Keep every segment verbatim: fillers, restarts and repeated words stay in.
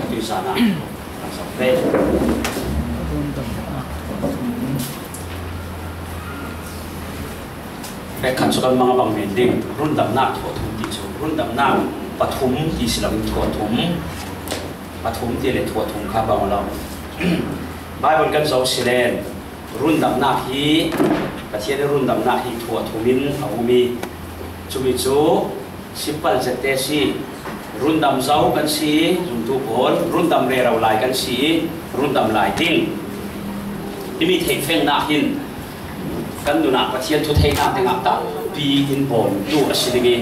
Tuizan ah kan zak ve. Pek khat chu kan mang a bang men ding, rundamnak thu a thum ti chu, rundamnak pathum ti si lo in thu a thum, pathum ti le thu a thum kha bang lo. Bible kan zoh si len, rundamnak hi, Pathian i rundamnak hi thu a thum in a um i, chumi chu simple zette si. Rundam zo kan si, zumtu pawl, rundam rero lai kan si, rundam lai ding. Himi theihfengnak hin kan nunah Pathian thu theihnak dingah tampi in bawmtu a si ding i,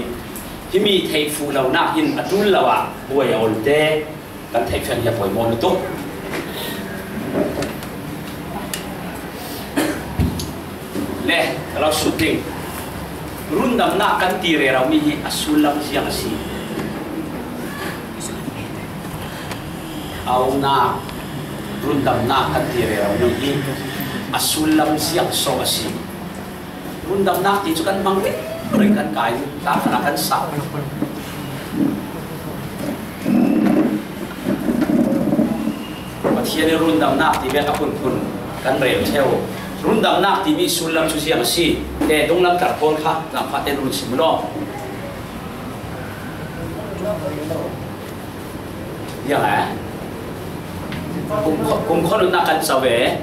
himi theihfuh lonak hin a tul lo ah buai a olte kan theihfeng hi a poimawh lutuk. Le, ka lo sut ding. Rundamnak kan ti rero mi hi a sullam ziang a si. A umnak, rundamnak kan ti rero mi hi a sullam ziang so a si. Rundamnak ti cu kan hmang ringring, kan kai, ta khan a kan sau. Pathian i rundamnak ti vek a phunphun kan rel ṭheu. Rundamnak timi sullam cu ziang a si. Te dunglam tar pawl kha zaangfah tein run sim u law. Ziang e? Kum kho-, kum khonunnak kan co ve.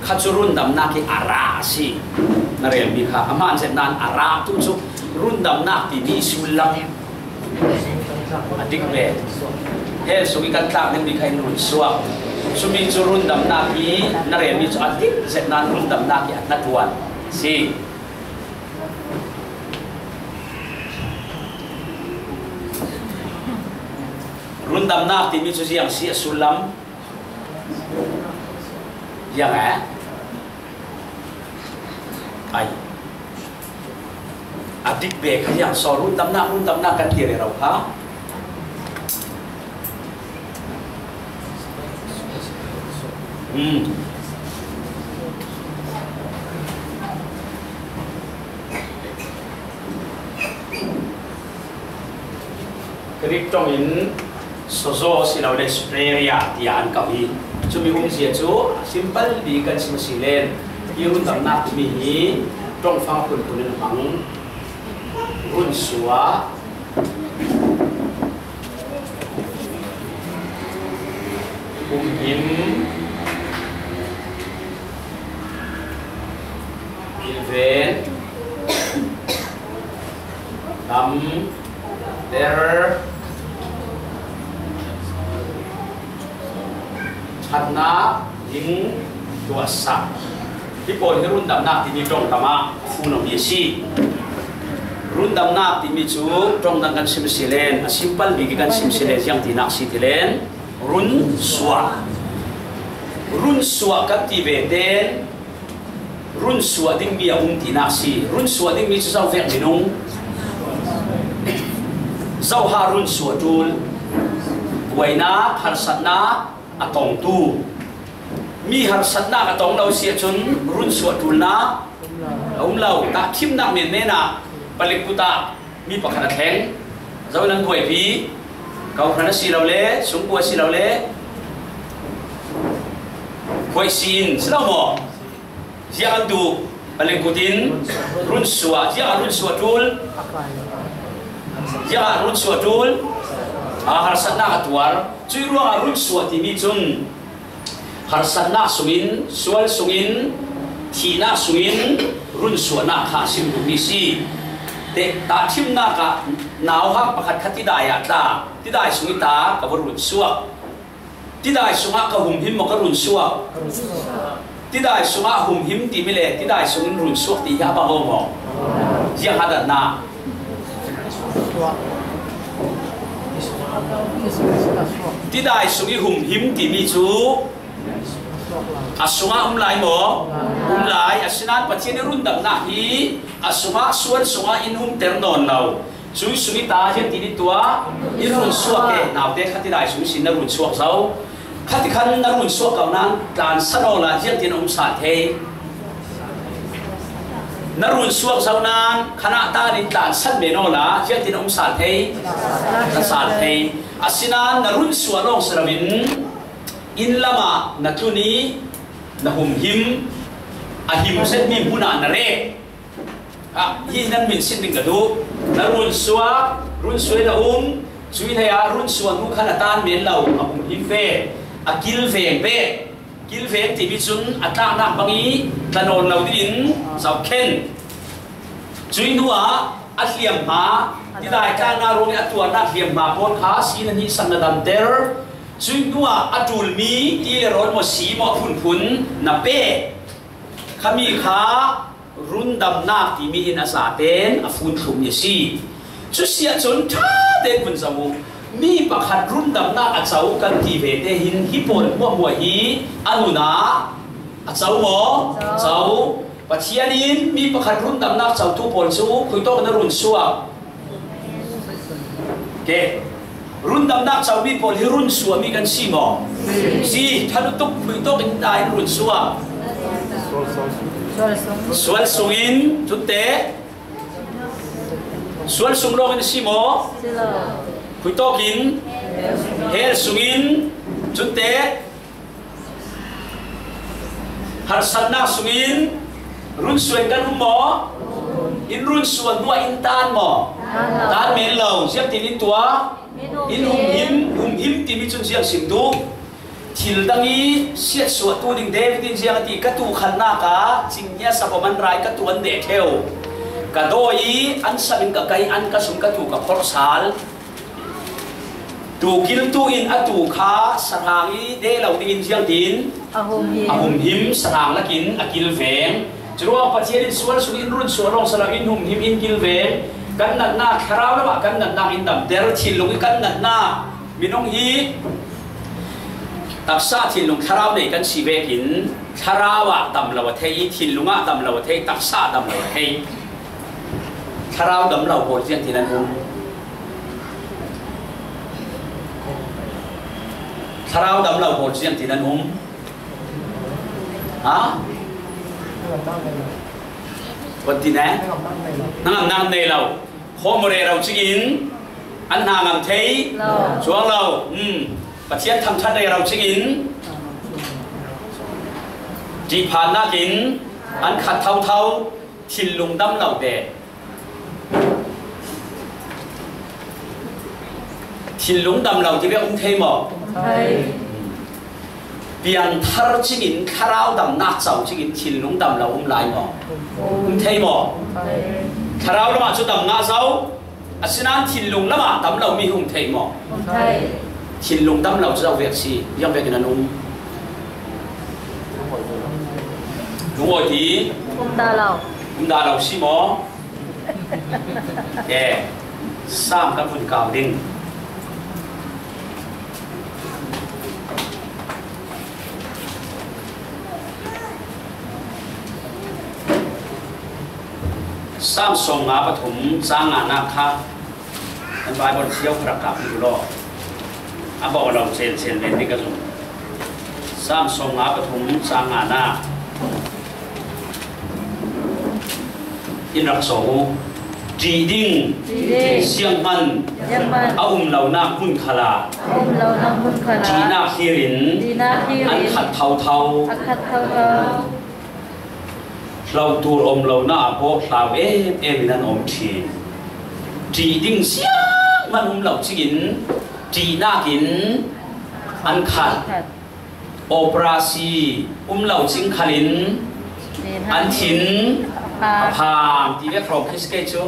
Kha cu rundamnak i a ra a si. Na relmi kha a hmaan zet nain a ra tu cu rundamnak timi sullam a dik ve. Hell sung i kan tlak dingmi kha in run suak. Cumi cu rundamnak i na relmi cu a dik zet nain rundamnak i a hnaṭuan a si. Rundamnak timi cu ziang si a sullam? Ziang e? Ai. A dik ve kha ziang so, rundamnak, rundamnak kan ti rero kha. Hmm. Greek ṭong in sozo silole soteria tiah an ko hi. Cumi umzia cu simple bik kan sim a si len, hi rundamnak timi hi ṭongfang phunphun in a hmang. Runsuah, humhim, pilven, damter, ṭhatnak, ding, tuahsak. Hi pawl hi rundamnak timi ṭongkam ah a funmi a si. Rundamnak timi cu ṭong dang kan sim si len, a simple bik i kan sim si len, ziang tinak si ti len, runsuah. Runsuah kan ti ve ten, runsuah dingmi a um tinak si. Runsuah dingmi cu zo vek minung? Zoha runsuah ṭul? Buainak, harsatnak a tongtu. Mi harsatnak a tong lo si ahcun runsuah ṭulnak a um lo. Tahṭhimnak menmen ah palik kut ah mi pakhat a thleng. Zo nan buaipi, kawhhran a si lo le, sungkua a si lo le, khuaisi in si lo maw? Ziah an duh, palik kut in runsuah, ziah a runsuah ṭul? Ziah a runsuah ṭul? Aa, harsatnak a tuar. Cui ruangah runsuah timi cun harsatnak sungin, sual sungin, thihnak sungin runsuahnak kha a sim duhmi si. Te, tahṭhimnak ah nauhak pakhat kha tidai ah tla, tidai sung i ta ka va runsuak. Tidai sungah ka humhim maw ka runsuak? Tidai sungah humhim timi le tidai sungin runsuak ti hi a bang aw maw? Ziah hadannak? Tidai sung i humhim timi cu a sungah um lai maw? Um lai. Asinain Pathian i rundamnak hi a sungah, sual sungah in umter nawn lo. Cui sung i ta hian tin i tuah, in runsuak e, naute kha tidai sung sin na runsuak zo. Khati khan na runsuak ko nan tlan sa nawn la, ziang tin a um sal thei. Na run suak zo nan khanah tan in tlansan men awla, ziangtin a um sal thei? Ka sal thei. Asinan na run suak lawng si loin inn lamah na tlun i na humhim, a him zet mi hmunah na rek. Ah, hi nan min sin ding ka duh. Na run suak, run suak na um, cui lei a run suak nu khan a tan men lo, a humhim ve, a kilveng ve. Kilveng timi cun a tlaknak bang i tla nawn lo dingin zohkhen. Cui hnuah a hliamhma, tidai tlaknak ruangin a tuarnak hliamhma pawl kha sin a nih sang na damter. Cui hnuah a ṭulmi ti le rawl maw, si maw, a phunphun na pek. Khami kha rundamnak timi in a zaten a fun thlum a si. Cusiah cun ṭha tein hun zoh u. Mi pakhat rundamnak a co kan ti ve te hin hi pawl hmuahhmuah hi a nunah a co maw? Co. Pathian in mi pakhat rundamnak cotu pawl cu khuitawk in a run suak. Ke, rundamnak comi pawl hi run suahmi kan si maw? Si. Ṭha lutuk khuitawk in dah in run suak. Sual sungin, cunte sual sung lawngin si maw? Khuitawk in, hell sungin, cunte harsatnak sungin run suak kan um maw? In run suak hnuah in tan maw? Tan men lo. Ziangtin in tuah? In humhim, humhim timi cun ziang sim duh? Thil dang i siatsuahtu ding David in ziang a ti, ka tuu khalnak ah cinghnia sapom an rai, ka tuu an deh ṭheu. Ka dawi i an sam in ka kai, an ka sum, ka tuu ka phorh sal. Tuu kiltu in a tuu kha sahrang i deh lo dingin ziangtin a humhim, sahrang lakin a kilveng. Curuang Pathian in sual sung in run sual lawng si lo, in humhim, in kilveng. Kan natnak, thlarau lamah kan natnak in damter, thinlung i kan natnak minung hi taksa thinlung thlarau nei kan si vekin thlarau ah dam lo a thei, thinlung ah dam lo a thei, taksa ah dam lo a thei. Thlarau dam lo pawl ziangtin an um? Thlarau dam lo pawl ziangtin an um? Ha? Kuan ti ne? Hnangamnak nei lo. Khawm rero cingin an hna ngam thei. Cuang lo. Hmm. Pathian thangṭhat rero cingin ṭihphannak in an khat thotho, thinlung dam lo te. Thinlung dam lo ti ve um thei maw? Thei. Piangthar cingin, thlarau damnak co cingin thinlung dam lo um lai maw? Um thei maw? Thei. Thlarau lamah cu dam ngah zo, asinan thinlung lamah dam lomi um thei maw? Um thei. Thinlung dam lo cu zo vek si, ziang vekin an um? Lungawi ti? Um dah lo. Um dah lo si maw? Ke, Sam kan vun kau ding. Sam sawmnga pathum cang nganak kha kan Bible cio kha rak kap ding law. A bawh lo cen cen len ding ka zong. Sam sawmnga pathum cang nganak in rak sawm u. Ṭih ding, ṭih ding, sianghman, sianghman, a um lonak hmun khalah, a um lonak hmun khalah, ṭihnak hlir in, ṭihnak hlir in, an khat thotho, a khat thotho. Hlotur om lonak ah pawh hlau em em in an om ṭhin. Ṭih ding sianghman um lo cingin ṭihnak in an khat. Operasi um lo cing khalin an thin a phang ti vek hrawm khi si kei cu.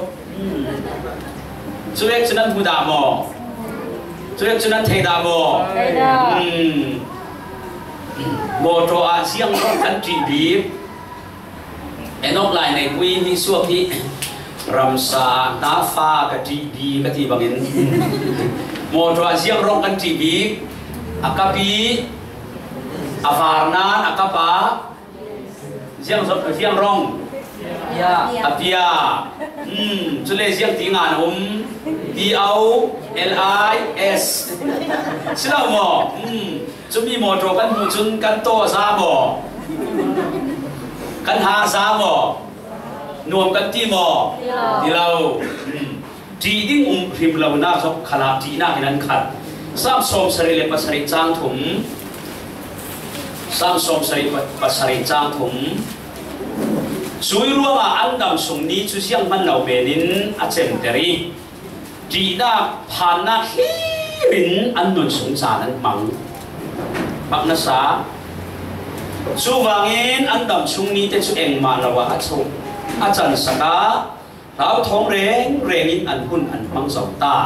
Cuvek cu nan hmu dah maw? Cuvek cu nan thei dah maw? Thei dah. Hmm. Mawṭaw ah ziang kan ṭih bik. Enok Lai neipui nih suak hi, ramsa ah hna fa ka ṭih bik ka ti bangin mawṭaw ah ziang rawng kan ṭih bik, a kap i a var nan a kap a ziang, ziang rawng a pia. Hmm, cule ziang ti ngan a um? P O L I S. Si lo maw? Hmm. Cumi mawṭaw kan hmuh cun kan taw za maw? Kan ha za maw? Nuam kan ti maw? Ti lo. Ti lo. Hmm. Ṭih ding um hrim lo na zok khalah ṭihnak in an khat. Sam sawmsarih le pasarih cang thum. Sam sawmsarih pa-, pasarih cang thum. Cui ruangah an dam sung ni cu zianghman lo men in a cemter i, ṭihnak phannak hlir in an nun sung caan an hmang. Bak nasa. Cuvangin an dam sung ni te cu engmah lo ah a chung, a cansak ah, hlauthawng rengreng in an hun an hmang zo ta.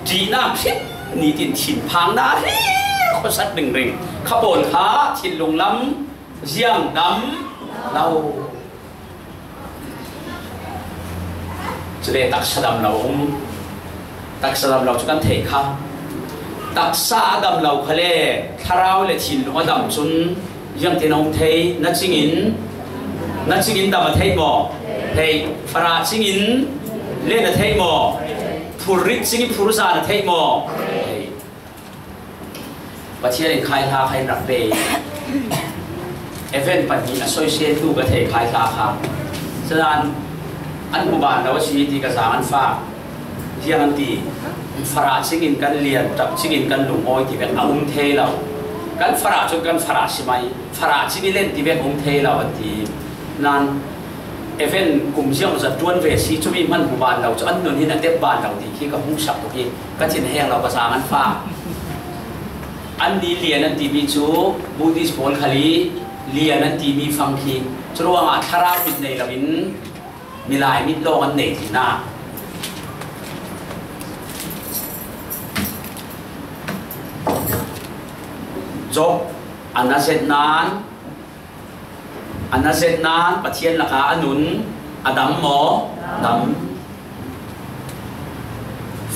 Ṭihnak hrim nitin thinphang hna hlir khuasat ringring, kha pawl kha thinlung lam ziang dam lo. Cule taksa dam lo um. Taksa dam lo cu kan theih kha. Taksa a dam lo kha le thlarau le thinlung a dam cun ziangtin a um thei? Na cingin, na cingin dam a theih maw? Theih. Farah cingin len a theih maw? Phurrit cingin phur zan a theih maw? Theih. Pathian in khai hla kha in rak pe. Event pahnih a soisel tu ka thei khai hla kha. Cun an, an hmu ban lo a si ti ka zaang an fak. Ziang an ti, farah cingin kan lian, ṭap cingin kan lungawi ti vek a um thei lo. Kan farah cun kan farah si mai, farah cingin len ti vek a um thei lo an ti. Nan event kum ziang zat ṭuan ve si, cumi hman hmu ban lo cu an nun hin a tep ban lo ti khi ka hmuhsak tuk i ka thin heng lo ka zaang an fak. Annih lian an timi cu Buddhist pawl khal i lian an timi fang khi cu ruangah thlarau mit nei loin milai mit lawng an nei ti hna. Job an a zet nan, an a zet nan Pathian lakah a nun a dam maw? Dam.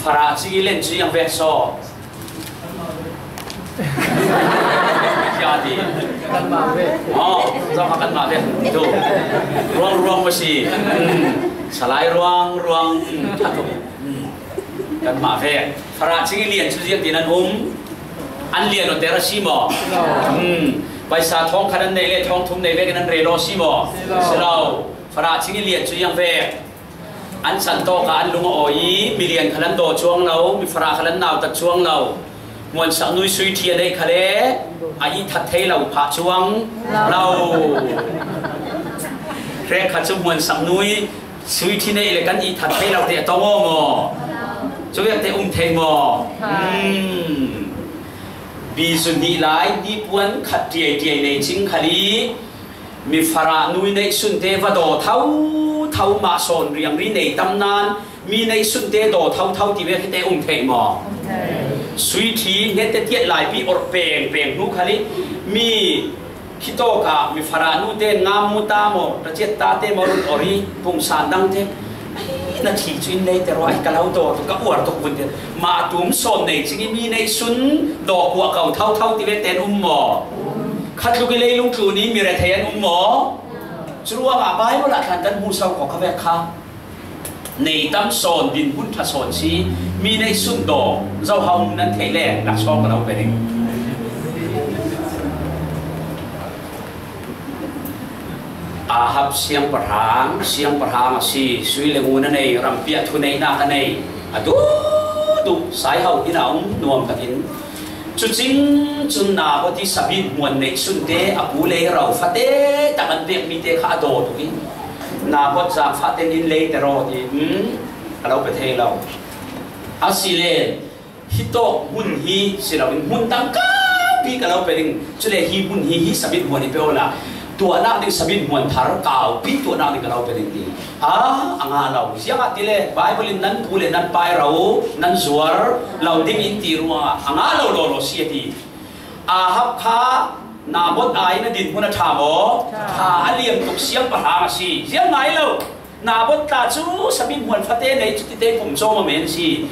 Farah cingin len cu ziang vek saw. Ziah ti. Kanmah vek. Oh, zong a kanmah vek. Tu. Ruang ruang maw si. Hmm. Salai ruang ruang. Hmm. A tuk. Hmm. Kanmah vek. Farah cingin lian cu ziang tin an um. An lian awter a si maw? Hmm. Paisa thawng khat an nei le thawng thum nei vekin an rel aw si maw? Si lo. Si lo. Farah cingin lian cu ziang vek. An can tawk ah an lung a awi i milian khal an daw cuang lo, mifarah khal an nautat cuang lo. Hmuansak nui sui ṭhi a neih khal le a ihthat thei lo phah cuang lo. Hrek khat cu hmuansak nui sui ṭhi neih le kan ihthat thei lo te a tong aw maw? Cu vialte um thei maw? Hmm. Bizu hnih lai hnipuan khat ṭiaiṭiai nei cing khal i, mifarah nui neih sunte va daw thotho mah sawn riangri nei tam nan, mi neih sunte daw thotho ti vek hi te um thei maw? Um thei. Sui ṭhi hngette tiat laipi orh pengpeng hnu khal i, mi khitawk ah mifarah nute ngam mu ta maw, ṭaciat ta te maw, run orh i pungsan dang te, "Ai, na ṭhi cu in lei te raw, ai, ka lo daw tuk, ka uar tuk vun," te mah tum sawn nei cing i mi neih sun daw kuah ko thotho ti vek te an um maw? Khatluk i leilung tlun i mi rethei an um maw? Curuangah Baibal ah khan kan hmuhso ko kha vek kha. Nei tam sawn, dinhmun ṭha sawn si, mi neih sun daw, zohau nan theih le laksawng ka lo pe ding. Ahab siangpahrang, siangpahrang a si, sui le ngun a nei, rampi ah thuneihnak a nei, a duhduh, saiho inn ah a um nuam takin, cucing cun Naboth i sabit hmuan neih sunte a pu lei ro fate tak an pekmi te kha a daw tuk i, Naboth zaangfah tein in lei te raw ti, hmm, a lo pe thei lo. A si le, hitawk hmun hi si loin hmun dang kau pi ka lo pe ding. Cule hi hmun hi, hi sabit hmuan hi pe awla, tuahnak ding sabit hmuan thar kau pi tuahnak ding ka lo pe ding ti. A, a ngah lo. Ziangahtile Baibal in nan pu le nan pai ro, nan zuar lo ding in ti ruangah a ngah lo lawlaw si a ti. Ahab kha Naboth ai na dinhmun a ṭha maw? Ṭha. Ṭha a liam tuk siangpahrang a si. Ziang ngai lo. Naboth tla cu sabit hmuan fate nei cu tite pum cawm a men si.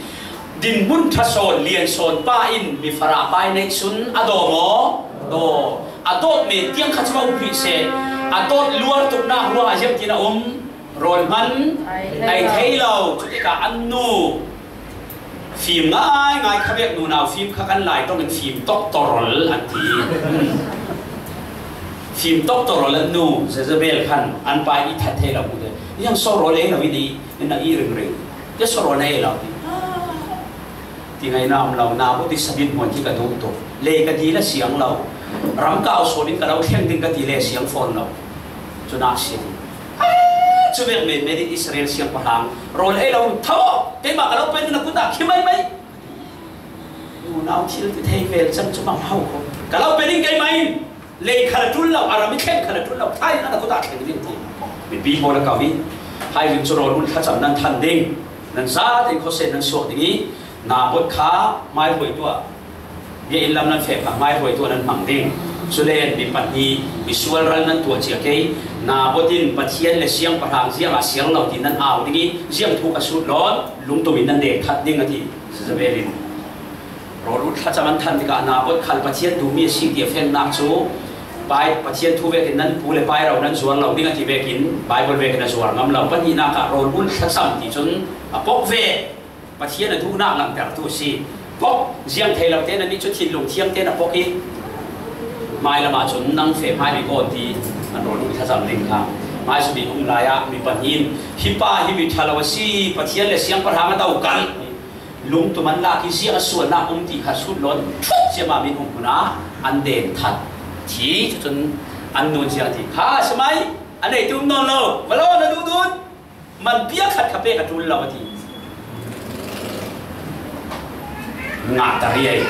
Dinhmun ṭha sawn, lian sawn pa in mifarah pai neih sun a daw maw? Daw. A dawt men tiang kha cu a um hrih seh. A dawt luar tuknak ruangah ziangtin a um? Rawl hman ai thei lo. Cutikah an nu fim ngaingai kha vek, nunau fim kha kan Lai tongin fim tawk torol an ti. Thim tawk tawh rawl an nu Jezebel khan an pa i that thei lo mu te. Yang saw rawl ei lo i ni, na i ring ring. Te saw rawl na ei lo ti. Ti ngai na om lo, na bu ti sabin hmuan hi ka duh tuk. Lei ka dil a siang lo. Ram kau sual in ka lo thleng ding ka ti le siang fawn lo. Cu nak siang. Cu vek men men in Israel siangpahrang rawl ei lo tho. Keimah ka lo pek na kut ah khi mai mai. Nunau thil ti thei vel cang cu bang hau ko. Ka lo pe ding keimah in lei khal a ṭul lo, a ram i thleng khal a ṭul lo, thai nan a kut ah thleng ding ti. Mipi pawl a kau i, hai ring cu rawl un thlacam nan than ding, nan zate in khuasen nan suak ding i, Naboth kha hmaihruaitu ah, biakinn lam nan feh phah hmaihruaitu ah nan hmang ding. Cule mi pahnih, misual ral nan tuah cia kei, Naboth in Pathian le siangpahrang ziangah siang lo ti nan au ding i, ziang thu ka sut lawn, lungtum in nan dek that ding a ti. Jezebel in rawl ut thlacam an than tikah Naboth khal Pathian duhmi a si ti a fengnak cu Bai-, Pathian thu vekin nan pu le pairo nan zuar lo ding a ti vekin Baibal vekin a zuar ngam lo. Pahnihnak ah rawl ut thlacam ti cun a pok ve. Pathian a duhnak langhtertu a si. Pok ziang thei lo te nan nih cu thinlung thiang te na pok i hmailam ah cun nang feh hmai mi kawn ti an rawl ut thlacam ding kha. Hmaisabik um lai ah mi pahnih in hi pa hi mi ṭha lo a si, Pathian le siangpahrang a do kal. Lungtum an lak i ziah a sualnak um ti kha sut lawn ṭhut ciamah min um hmun ah an den that. Thi cucun an nun ziang ti kha a si mai. A nei ti um nawn lo. Malaw na duhdun man bia khat kha pek a ṭul lo a ti. Ngah ta riai.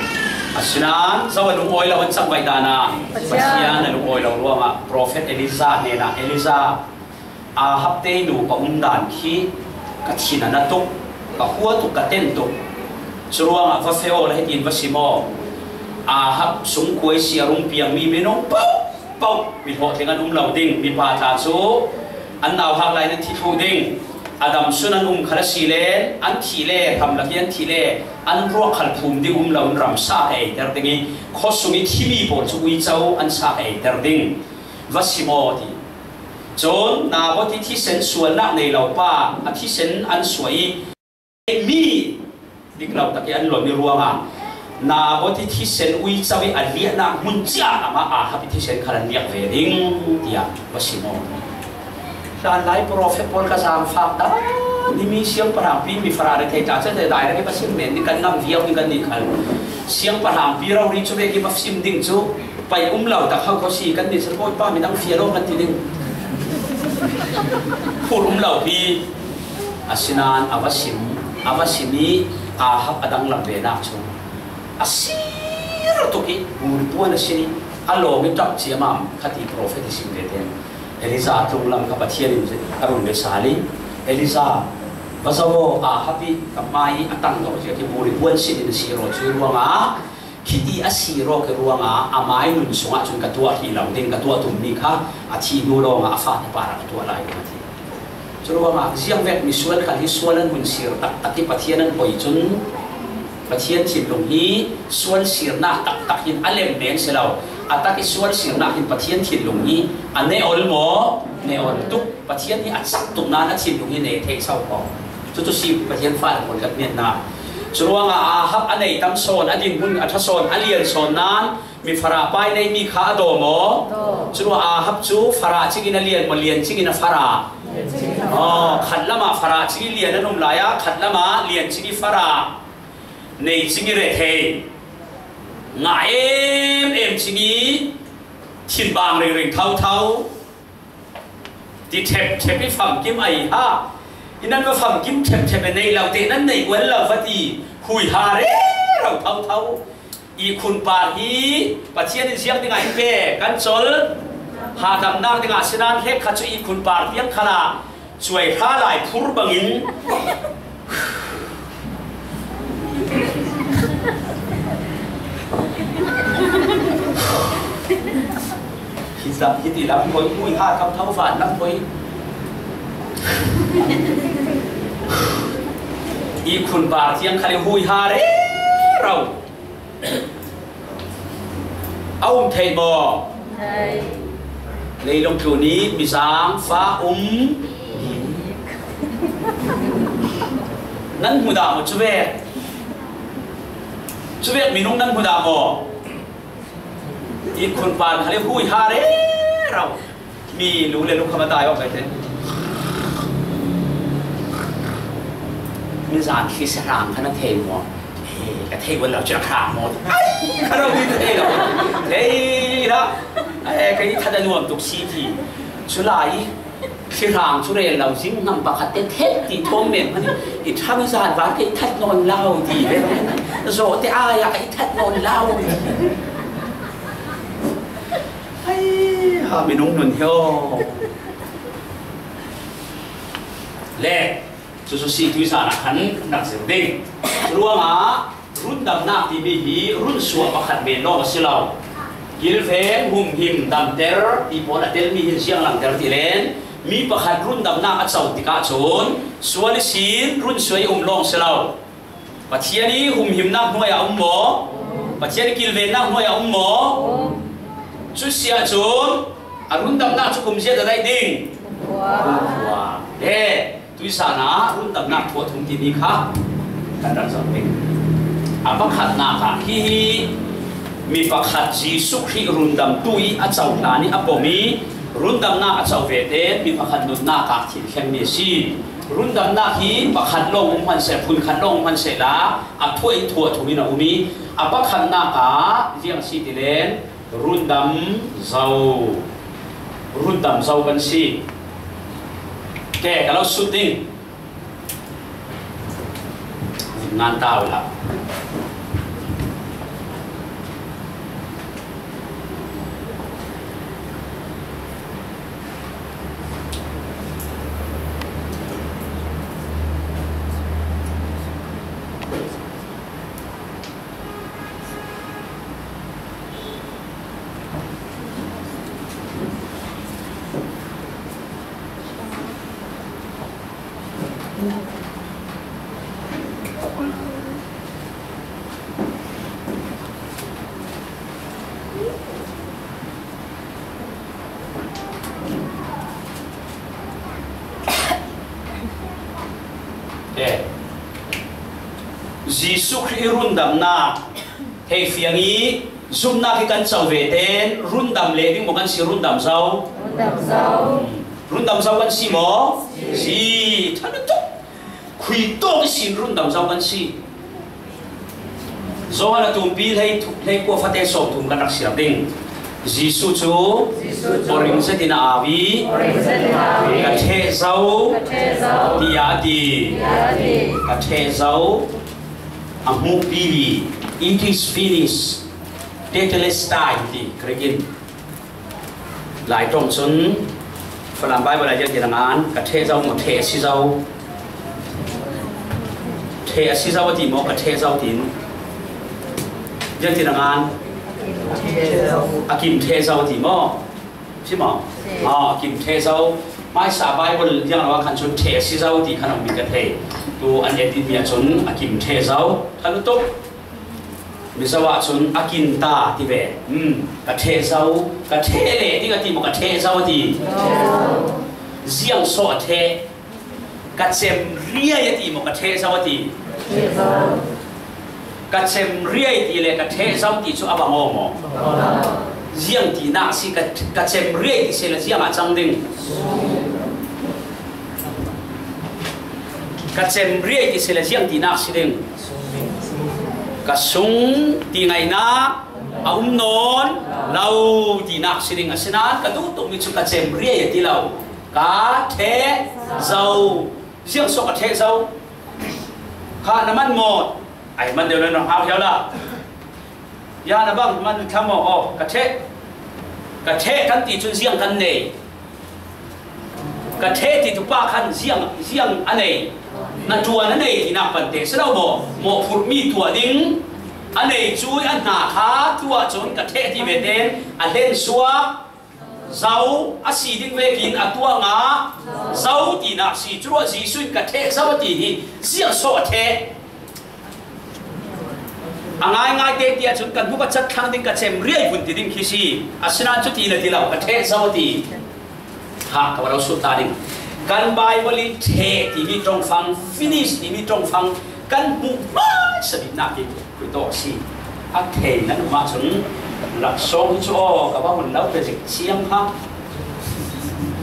Asinain zo a lungawi lo an cangvaih dan ah Pathian. Pathian a lungawi lo ruangah profet Elijah hnenah Elijah Ahab te nu ka um dan khi ka thin a na tuk, ka hua tuk, ka ten tuk. Curuangah va fe aw la hitin va sim aw. Ahab sungkuai si a rung piangmi minung pohpoh mi hlawhtling an um lo ding, mipa tla cu an nauhak lai nan thi thluh ding. A dam sun an um khal a si le an thih le hram lak i an thih le an ruak khal phum ding um lo in ramsa ka eiter ding i khuasung i thimi pawl cu uico an sa ka eiter ding. Va sim aw ti. Cun Naboth i thisen sualnak nei lo pa a thisen an suah i mi dik lo tak i an lon i ruangah Naboth i thisen uico i a liahnak hmun cia amah Ahab i thisen khal an liak ve ding tiah va sim aw. Hlanlai profet pawl ka zaangfak ta nimi siangpahrang pi mi farah rethei tla cete dai rek i va sim men ding kan ngam viau ding kan nih khal. Siangpahrang pi rori cu ve i va sim ding cu pai um lo tak ho kho si kan nih sal Bawipa midang fial aw kan ti ding. Phur um lo pi asinain a va sim, a va sim i Ahab a danglam venak cu a sir tuk i buripuan a si i a lawng i ṭap ciamam kha ti profet i sim ve ten. Elijah tlunglam kha Pathian in a run ve sal i Elijah va zoh aw, Ahab i ka hmai i a tang lo cia ki buripuan sin in a sir aw cu ruangah khiti a sir aw ki ruangah a mai nun sungah cun ka tuah hrih lo ding, ka tuah tummi kha a thih hnu lawngah a fate parah ka tuah lai ding a ti. Curuangah ziangvek misual khal hi sual an hun sir taktak hi Pathian an poi cun Pathian thinlung hi sual sirnak taktak hin a lem men si lo. A tak i sual sirnak hin Pathian thinlung hi a ne ol maw? Ne ol tuk. Pathian hi a cak tuk nain a thinlung hi ne thei so ko. Cucu si Pathian fa le pawl kan miannak. Curuangah Ahab a nei tam sawn, a dinhmun a ṭha sawn, a lian sawn nain mi farah pai neimi kha a daw maw? Daw. Curuah Ahab cu farah cingin a lian maw, lian cingin a farah? Lian cingin a farah. Aw, khat lamah farah cingin lian an um lai ah, khat lamah lian cingin farah. Nei cingin rethei. Ngah em em cingin thinbang ringring thotho. Ti ṭhepṭhep i famkim a i ha. I nan va famkim ṭhepṭhep i neih lo te nan neih ual lo va ti. Huiha rero thotho. Ihkhun par hi Pathian in ziak dingah in pe kan col. Hahdamnak dingah sinain hrekkhat cu ihkhun par tiang khalah cuai hra lai phur bangin Hita, hiti lam poi, huiha kam tho van lam poi. Ihkhun par tiang khali huiha rero. A um thei maw? Thei. Leilung tlun i mizang fa um. Nan hmu dah maw cuvek? Cuvek minung nan hmu dah maw? Ihkhun par khali huiha rero. Rau. Mi lu le lu kham a tai awk ve te. Mi zan khi se hrang kha na thei maw? Eh, ka thei wan lo chu na hrang maw? Ai, ka rau mi thei lo. Thei la. Eh, ka i that a nuam tuk si ti. Chu lai khi hrang chu rel lo zing hnam pakhat te thet ti thawm mem kha ni. I ṭha mi zan var ka i that nawn lo ti ve. Zawh te ai a ka i that nawn lo ti. Ai, ha, minung nun hi aw. Le, chu chu si tui zan ah khan kan rak zir ding. Chu ruangah rundamnak timi hi run suah pakhat men lawng a si lo. Kilveng, humhim, damter ti pawl a tel mi hin ziang langter ti len, mi pakhat rundamnak a co tikah cun sual ihsin run suai um lawng si lo. Pathian i humhimnak hnuai a um maw? Pathian i kilvennak hnuai a um maw? Cu si ahcun a rundamnak cu kum zia dah daih ding? Kum kua. He, tuisan ah rundamnak thu a thum timi kha kan rak zoh ding. A pakhatnak ah hihi mi pakhat Jesuh Khrih rundamtu i a cohlan i a pom i rundamnak a co vete mi pakhat nunnak ah thil khenmi a si. Rundamnak hi pakhat lawng um hman seh, phun khat lawng um hman seh la, a thuah in thuah thum in a um i, a pakhatnak ah ziang si ti len rundam zo, rundam zo kan si. Ke, ka lo sut ding. Ngan tau la. Eh, Jesuh Khrih i rundamnak hei fiang i zumnak hi kan co ve tein rundam leh ding maw kan si, rundam zo? Rundam zo. Rundam zo kan si maw? Si. Si. Tha lutuk. Khui tawk ihsin rundam zo kan si. Johan a tumpi hlei thu-, hlei kua fate sawm thum kan rak siar ding. Jesuh cu, Jesuh cu, aw ring zetin a au i, aw ring zetin a au i, "Ka ṭheh zo," ka ṭheh zo, tiah a ti. Tiah a ti. Ka ṭheh zo, a hmuhpi, "It is finished." Tetelestai ti Greek in. Lai ṭawng cun Falam Bible ah ziangtin a ngan, "Ka ṭheh zo maw, ṭheh a si zo? Ṭheh a si zo," a ti maw, "Ka ṭheh zo," tiin? Ziangtin a ngan, "A kim ṭheh zo," a ti maw? Si maw? Si. Aw, "A kim ṭheh zo." Hmaisa Bible ziang lo ah khan cun, "Ṭheh a si zo," ti khan a um mi ka thei. Tu an edit mi ahcun, "A kim ṭheh zo." Tha lutuk. Mizo ahcun, "A kin ta," ti ve. Hmm, "Ka ṭheh zo, ka ṭheh leh ding," a ti maw, "Ka ṭheh zo," a ti? Ziang sawh a ṭheh? "Ka cem riai," a ti maw, "Ka ṭheh zo," a ti? Ka cem riai ti le ka ṭheh zo ti cu a bang aw maw? Ziang tinak a si, ka, ka cem riai ti sehla ziang a cang ding? Ka cem riai ti sehla ziang tinak si ding? Ka sung ti ngaihnak a um nawn lo tinak si ding. Asinain ka duh tukmi cu ka cem riai a ti lo. Ka ṭheh zo. Ziang sawh ka ṭheh zo? Kha na man maw? Ai man deuh le na hau hiau la. Ya na bang man thlam maw? Aw, ka ṭheh. Ka ṭheh kan ti cun ziang kan nei? Ka ṭheh ti tu pa khan ziang, ziang a nei? Hnaṭuan a nei tinak pante si lo maw? Mawhphurhmi tuah ding a nei cu a hna kha tu ahcun ka ṭheh ti ve tein a hlen suak. Zo a si ding vekin a tuah ngah zo tinak si. Curuah Jesuh in, "Ka ṭheh zo," a ti hi ziang sawh a ṭheh? A ngaingai te tiah cun ka hnuk a cat thlang ding, ka cem riai vun ti ding khi si. Asinain cu ti le ti lo, "Ka ṭheh zo," a ti. Ha, ka va lo sut ta ding. Kan Bible in ṭheh timi ṭongfang, finish timi ṭongfang kan hmuh hmaisa biknak hi khui tawk a si. A thei nan um ahcun, laksawng hi cu aw, ka va hun lo pe zik ciam kha.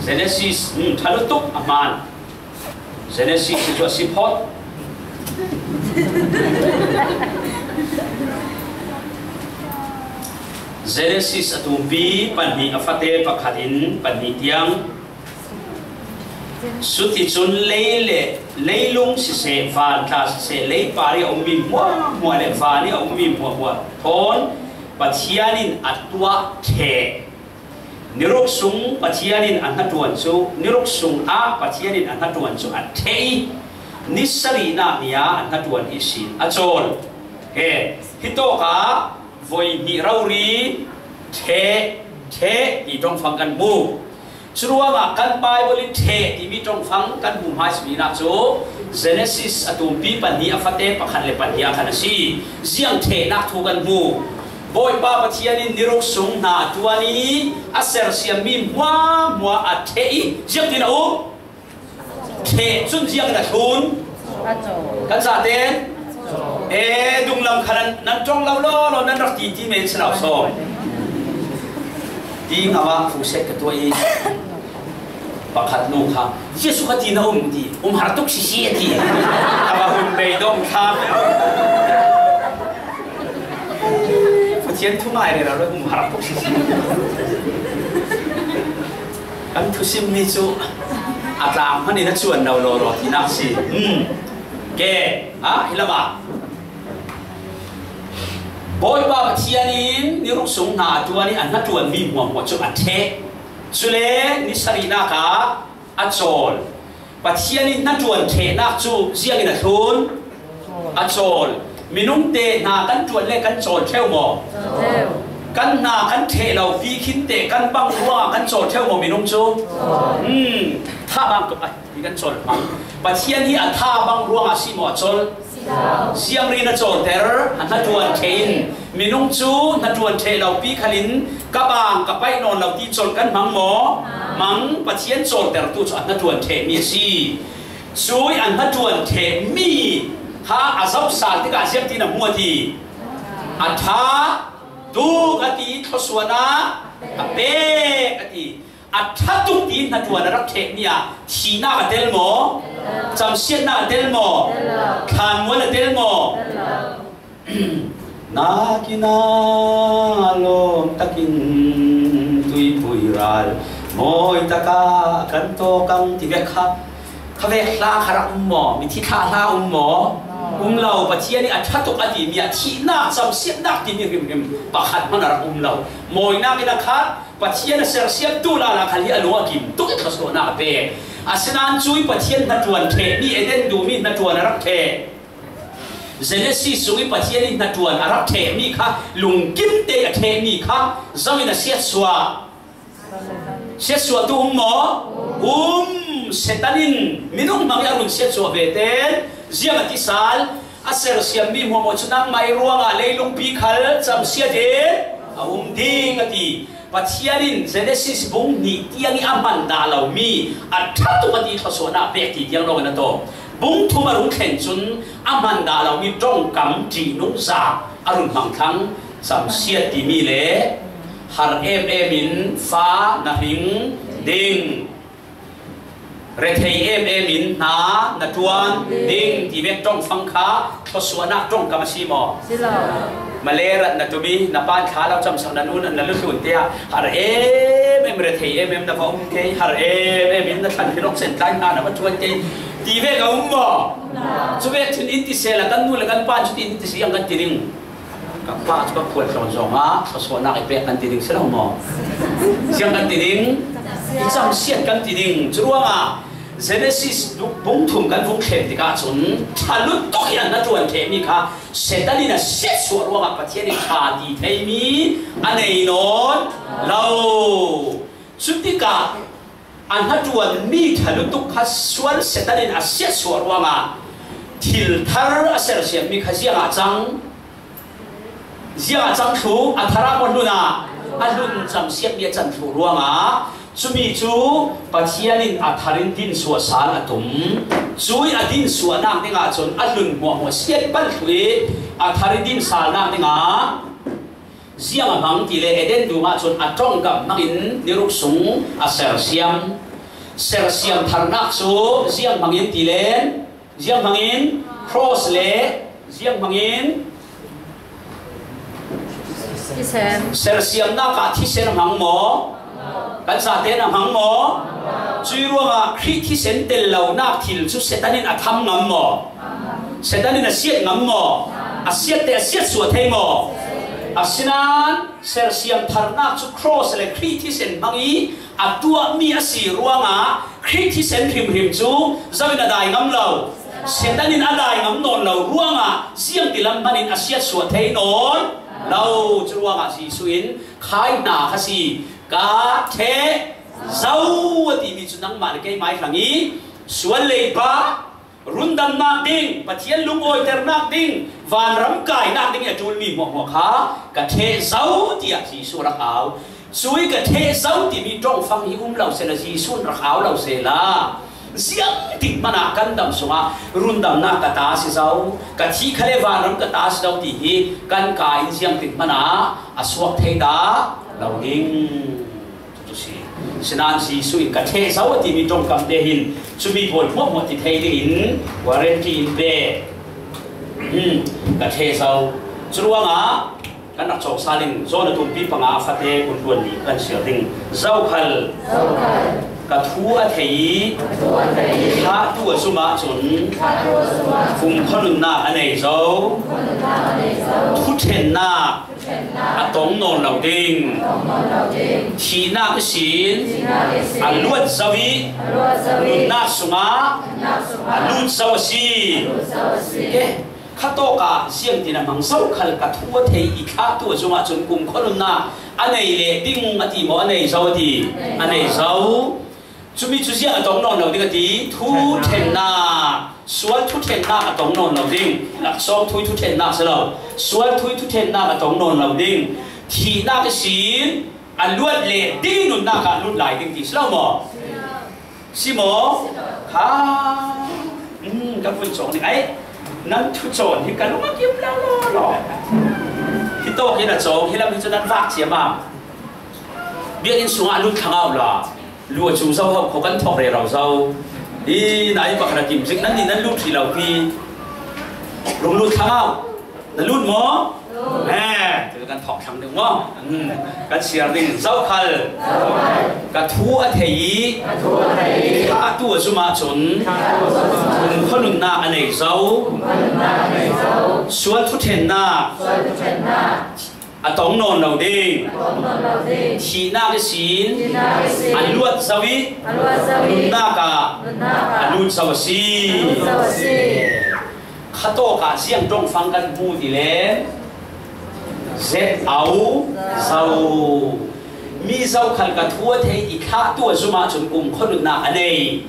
Genesis, um, ṭha lutuk a hmaan. Genesis hi chu a si phawt. Genesis a tumpi pahnih, a fate pakhatin pahnih tiang. Cuticun lei le leilung siseh, vantla siseh, leipar ih a ummi hmuahhmuah le van ih a ummi hmuahhmuah thawn Pathian in a tuah ṭheh. Niruk sung Pathian in a hnaṭuan cu, niruk sung ah Pathian in a hnaṭuan cu a ṭheh ih, ni sarihnak ni ah a hnaṭuan ihsin a cawl. He, hitawkah voi hnih rori ṭheh, ṭheh ti ṭongfang kan hmu. Curuangah kan Baibal in ṭheh timi ṭongfang kan hmuh hmaisuahnak cu Genesis a tumpi pahnih, a fate pakhat le pahnih ah khan a si. Ziang ṭhehnak thu kan hmu? Bawipa Pathian in niruk sung hna a ṭuan ih a sersiammi hmuahhmuah a ṭheh ih ziangtin a um? Ṭheh cun ziangin a thlun? Kan zaten? E, dunglam kha nan, nan ṭong lo lawlaw, nan rak titi men si lo sawm. Ti ngam ah fungset ka tuah ih pakhat nu kha, "Jesuh kha ti na um," ti, "Um har tuk sisi," a ti. A va hun bei dong kha. Pathian thu ngai rero le um har tuk sisi. Kan thusimmi cu a tlang hmanh in a cuan lo lawlaw tinak si. Hmm. Ke, ha, hi lamah Bawipa Pathian in niruk sung hna a ṭuan ih a hnaṭuanmi hmuahhmuah cu a ṭheh. Cule ni sarihnak ah a cawl. Pathian ih hnaṭuan ṭhehnak cu ziangin a thlun? A cawl. Minung te hna kan ṭuan le kan cawl ṭheu maw? Kan hna kan ṭheh lo pi khin te kan bang ruangah kan cawl ṭheu maw minung cu? Hmm, tha bang tuk a hi kan cawl hmang. Pathian hi a tha bang ruangah si maw a cawl? Ziangrin a cawlter? A hnaṭuan ṭheh in. Minung cu hnaṭuan ṭheh lo pi khalin ka bang ka paih nawn lo ti colh kan hmang maw? Hmang. Pathian cawltertu cu a hnaṭuan ṭhehmi a si. Cui a hnaṭuan ṭhehmi kha a zoh sal tikah ziangtin a hmu a ti? A ṭha tuk a ti, thluasuahnak a pek a ti. A ṭha tuk tiin hnaṭuan a rak ṭhehmi ah thihnak a tel maw? Camsiatnak a tel maw? Thlanmual a tel maw? Nakin a lawm takin tuipui ral mawi takah kan tawkang ti vek kha, kha vek hla kha rak um maw? Mithi thlah hla um maw? Um lo. Pathian ih a ṭha tuk a timi ah thihnak, camsiatnak timi hrimhrim pakhat hmanh a rak um lo. Mawinak in a khat, Pathian a sersiamtu lala khal hi a lung a kim tuk ih thluasuahnak a pek. Asinain cui Pathian hnaṭuan ṭhehmi, Eden dum ih hnaṭuan a rak ṭheh. Genesis sung ih Pathian ih hnaṭuan a rak ṭhehmi kha lungkim te a ṭhehmi kha zoh in a siatsuah? Siatsuahtu um maw? Um. Satan in minung hmang ih a run siatsuah vete. Ziang a ti sal? A sersiammi hmuahhmuah cu nangmah ih ruangah leilungpi khal camsiat in a um ding a ti. Pathian in Genesis bung hnih tiang ih a hman dah lomi a ṭha tuk a ti thluasuahnak pek ti tiang lawngin a tawp. Bung thum a rung thlen cun a hman dah lomi ṭongkam ṭihnung zak a run hmang thlang. Camsiat timi le har em em in fa na hring ding. Rethei em em in hna na ṭuan ding ti vek ṭongfang kha thluasuahnak ṭongkam a si maw? Si lo. Male rat na tum ih na pa in thla lo camsak na nu na lutlun te ah har em em, rethei em em na va um thei, har em em in na thlan hin awk sen tlai hna na va ṭuan thei ti vek a um maw? Cu vek cun in ti sehla kan nu le kan pa in cutin in ti seh, ziang kan ti ding? Ka pa cu ka khual tlawn zongah thluasuahnak i pek kan ti ding si lo maw? Ziang kan ti ding? I camsiat kan ti ding. Curuangah Genesis bung thum kan vung thlen tikah cun ṭha lutuk hi an hnaṭuan ṭhehmi kha Satan in a siatsuah ruangah Pathian in ṭha ti theimi a nei nawn lo. Cutikah a hnaṭuanmi ṭha lutuk kha sual Satan in a siatsuah ruangah thil thar a sersiammi kha ziangah cang? Ziangah cang thluh? A thar ah maw hlun ah? A hlun, camsiatmi a can thluh ruangah cumi cu Pathian in a thar in dinsuah sal a tum. Cui a dinsuahnak dingah cun a hlun hmuahhmuah siat pal thluh ih a thar in din salnak dingah ziang a hmang ti le Eden dum ah cun a ṭongkam hmangin niruk sung a sersiam. Sersiam tharnak cu ziang hmangin ti len, ziang hmangin cross le ziang hmangin thisen. Sersiamnak ah thisen a hmang maw? Kan zaten a hmang maw? Cui ruangah Khrih thisen tel lonak thil cu Satan in a tham ngam maw? Satan in a siat ngam maw? A siat te a siat suah thei maw? Asinain sersiam tharnak cu cross le Khrih thisen hmang i a tuahmi a si ruangah Khrih thisen hrimhrim cu zo in a dai ngam lo. Satan in a dai ngam nawn lo ruangah ziangtilam hman in a siat suah thei nawn lo. Cu ruangah Jesuh in khai hna kha si, ka ṭheh zo a timi cu nangmah le keimah i hlang i sual lei pa, rundamnak ding, Pathian lungawiternak ding, vanram kainak ding i a ṭulmi hmuahhmuah kha ka ṭheh zo, tiah Jesuh rak au. Cui ka ṭheh zo timi ṭongfang hi um lo sehla Jesuh rak au lo sehla, ziangtik hmanah kan dam sungah rundamnak ka ta a si zo, ka thih khal le vanram ka ta a si zo ti hi kan ka in ziangtik hmanah a suak thei ta lo ding. Cucu si. Sinain Jesuh in ka ṭheh zo a timi ṭongkam te hin cumi pawl hmuahhmuah ti thei dingin warranty in pe. Hmm, ka ṭheh zo. Curuangah kan rak cawk sal in zawn a tumpi panga a fate kun ṭuan nih kan siar ding. Zokhal ka thu a thei i thlahtu a zum ahcun kumkhua nunnak a nei zo. Thuṭhennak a tong nawn lo ding. Thihnak ihsin a luat zo i nunnak sungah a lut zo a si. Eh, khatawkah ziangtin a hmang zokhal ka thu a thei i thlahtu a zumah cun kumkhua nunnak a nei leh ding a ti maw? A nei zo a ti. A nei zo. Cumi cu ziang a tong nawn lo ding a ti? Thuṭhennak, sual thuṭhennak a tong nawn lo ding. Laksawng thui thuṭhennak si lo, sual thui thuṭhennak a tong nawn lo ding. Thihnak ihsin a luat le ding nunnak ah lut lai ding ti si lo maw? Si maw? Ha, um, ka vun cawng ding ai. Nan thu cawn hi ka lung a kim lo lo lo. Hi tawk in a cawng, hi lam hi cu nan vak ciam a. Biakinn sungah a lut thlang au la. Lu a cung zo hauh kho kan thawk rero zo. Hi, nai pakhat a kim zik nan nih nan lut hrih lo khi. Rung lut thlang au. Na lut maw? He, kan thawk thlang deuh maw? Hmm. Kan siar ding zokhal. Ka thu a thei i, thlahtu a zum ahcun, kumkhua nunnak a nei zo. Sual thuṭhennak a tong nawn lo ding. Thihnak ihsin a luat zo i nunnak ah a lut zo a si. Khatawk ah ziang ṭongfang kan hmu ti le Z au zo. Mi zokhal ka thu a thei i thlahtu a zum ahcun kumkhua nunnak a nei.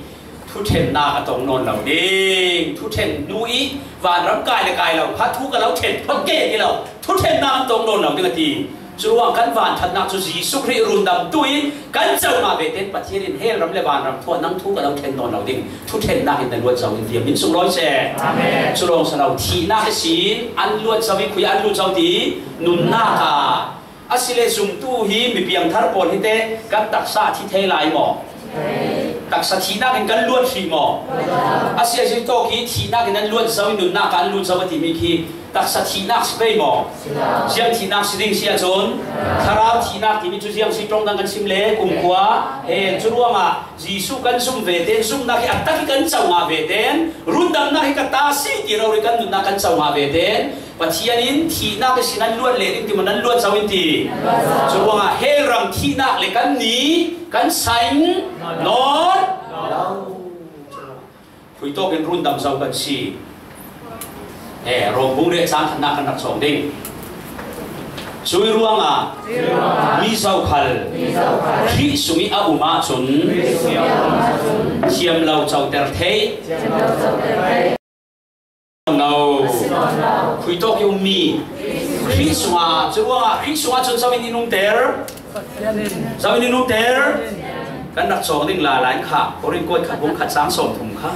Thuṭhennak a tong nawn lo ding. Thuṭhen hnu i vanram kai le kai lo kha thu ka lo ṭhen phot ke ti lo. Thuṭhennak an tong nawn lo ding a ti. Curuang kan vanṭhatnak cu Jesuh Khrih rundamtu i kan congah ve tein Pathian in hell ram le vanram thu ah nang thu ka lo ṭhen nawn lo ding. Thuṭhennak in na luat zo in tiam in sunglawi seh. Amen. Cu lawng si lo, thihnak ihsin an luat zo i khui an lut zo ti nunnak ah a si le zumtu hi mi piangthar pawl hi te kan taksa a thi thei lai maw? Taksa thihnak in kan luat hrih maw? A si a si tawk hi thihnak in an luat zo i nunnak ah an lut zo a timi khi taksa thihnak si pei maw? Ziang thihnak si ding si ahcun thlarau thihnak timi cu ziang si ṭong dang kan sim le kumkhua he cu ruangah Jesuh kan zum ve tein zumhnak hi a tak i kan congah ve tein rundamnak hi ka ta si ti rori kan nunnak kan congah ve tein Pathian in thihnak ihsin an luat leh ding ti maw nan luat zo in ti. Cu ruangah hell ram thihnak le kan ni kan saing nawn lo. Khui tawk in rundam zo kan si. He, Rom bung riat cang khatnak kan rak cawng ding. Cui ruangah mi zokhal Khrih sung i a um ahcun thiam lo coter thei. No. Khui tawk i ummi Khrih sungah, cu ruangah Khrih sungah cun zo in i nungter. Zo in i nungter. Kan rak cawng ding la lai kha, Korin kuat khat bung khat cang sawm thum kha.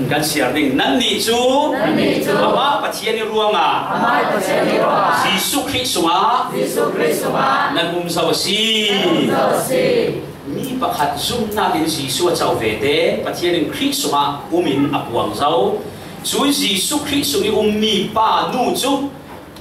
Kan siar ding. Nannih cu, nannih cu, amah Pathian i ruangah, amah Pathian i ruangah, Jesuh Khrih sungah, Jesuh Khrih sungah, nan um zo a si. Nan um zo a si. Mi pakhat zumhnak in Jesuh a co ve te, Pathian in Khrih sungah um in a puang zo. Cun Jesuh Khrih sung i ummi pa nu cu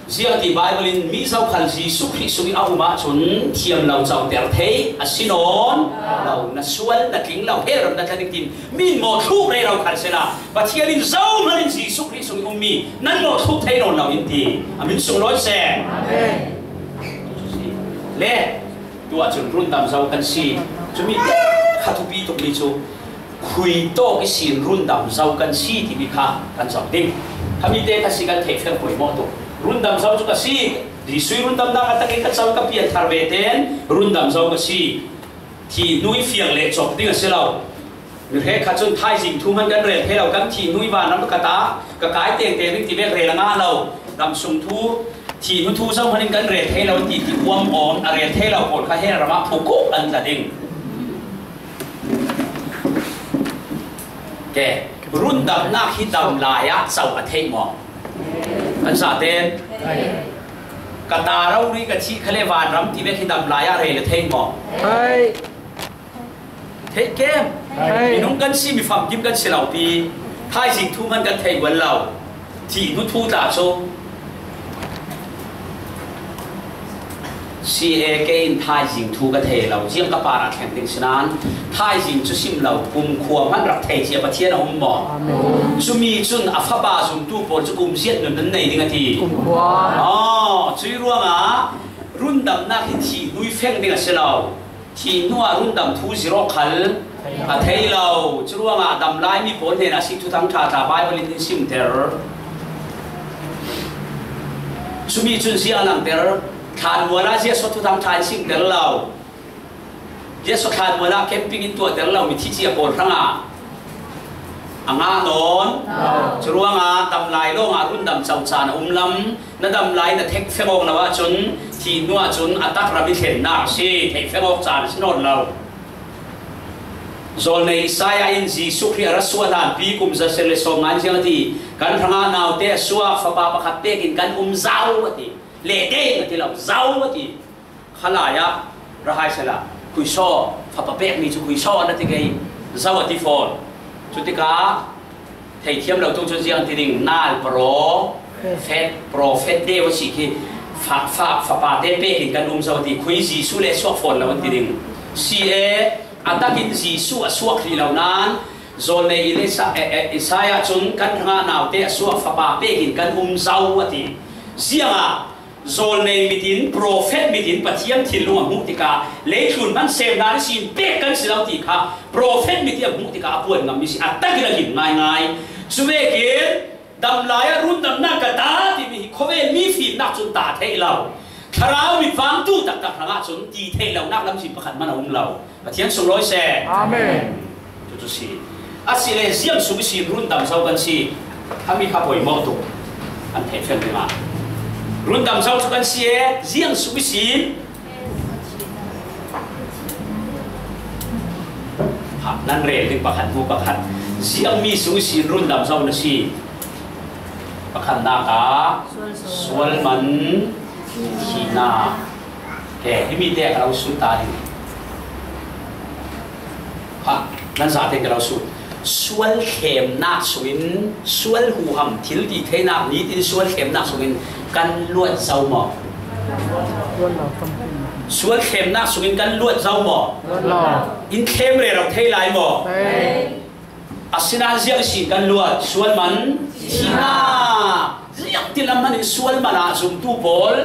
ziangti Baibal in mi zokhal Jesuh Khrih sung i a um ahcun thiam lo coter thei a si nawn lo, na sual, na tling lo, hell ram na tla ding tiin mi in mawhthluk rero khal sehla, Pathian in zohman in Jesuh Khrih sung i ummi nan mawhthluk thei nawn lo in ti a min sunglawi seh. Amen. Le, tuah cun rundam zo kan si. Cumi te kha thupi tukmi cu khui tawk ihsin rundam zo kan si timi kha kan zoh ding. Khami te kha si kan theih fiang poimawh tuk. Rundam zo cu ka si. Jesuh rundamnak a takin ka co ka pian thar ve tein rundam zo ka si. Thih hnu i fiang le cawk ding a si lo. Mi hrekkhat cun thaizing thu hman kan rel thei lo, kan thih hnu i vanram ka ta, ka kai tengteng ding ti vek rel a ngah lo. Ram sung thu, thih hnu thu zohman in kan rel thei lo ti, ti uam awm a rel thei lo pawl kha he ram ah phukuk an tla ding. Ke, rundamnak hi dam lai ah co a theih maw? Kan zaten ka ta rori ka thih khale vanram ti vek hi dam lai ah rel a theih maw? Theih kem. Hei. Minung kan si, mi famkim kan si lo pi. Thaizing thu hman kan thei ual lo. Thih hnu thu tla cu. C A K in thaizing thu ka thei lo. Ziang ka parah thleng ding si nain thaizing cu sim lo. Kumkhua hman rak thei cia Pathian a um maw? Amen. Cumi cun a fapa zumtu pawl cu kum ziat nun nan nei ding a ti. Kumkhua. Aw, cui ruangah rundamnak hi thih hnu i feng ding a si lo. Thih hnuah rundam thu zir awk khal a thei lo. Curuangah dam lai mi pawl hnenah si Thuthang ṭha tla Baibal in in simter. Cumi cun ziah a langter, thlanmual ah ziahsuak Thuthang ṭha in simter lo. Ziahsuak thlanmual ah camping in tuahter lo mithi cia pawl hrangah a ngah nawn. Curuangah dam lai lawngah rundam co caan a um lam. Na dam lai na theih feng awk lo ahcun thih hnu ahcun a tak ram i thlennak a si, theih feng awk caan a si nawn lo. Zawlnei Isaiah in Jesuh Khrih a ra suah hlanpi kum za ser le sawm ngai ziang a ti, kan hrangah naute a suak, fapa pakhat pek in kan um zo a ti. Leh deng a ti lo, zo a ti. Khalai ah ra hai sehla, khuisaw, fapa pekmi cu khuisaw na ti kei, zo a ti fawn. Cutikah theithiam lo tung cun ziang ti ding, nal pro, fet, prophet deu a si khi, fa, fa, fapa te pek in kan um zo a ti, khui Jesuh le suak fawn lo an ti ding. Si e, a takin Jesuh a suak hrih lo nain, zawlnei Elisa, e, e, Isaiah cun kan hrangah naute a suak, fapa pek in kan um zo a ti. Ziangah, zawlnei mit in, profet mit in Pathian thinlung a hmuh tikah, leitlun hman semdan ihsin pek kan si lo ti kha profet mit in a hmuh tikah a puan ngammi si, a tak in a him ngaingai. Cuvekin, dam lai ah rundamnak ka ta timi hi khawvel mi fimnak cun ta theih lo. Thlarau mit vangtu taktak hrangah cun ti theih lonak lamzin pakhat hman a um lo. Pathian sunglawi seh. Amen. Cucu si. A si le ziang sung ihsin rundam zo kan si. Khami kha poimawh tuk. An theih fiang dingah. Rundam zo cu kan si e, ziang sung ihsin. Ha, nan rel ding pakhat hnu pakhat. Ziang mi sung ihsin rundam zo na si. Pakhatnak ah sual man thihnak. He, himi te ka lo sut ta ding. Ha, nan zate ka lo sut. Sual thlemnak sungin, sual huham thil ti theinak nitin sual thlemnak sungin kan luat zo maw? Sual thlemnak sungin kan luat zo maw? In thlem rero thei lai maw? Asinain ziang ihsin kan luat, sual man thihnak. Ziang tilam hmanin sual man ah zumtu pawl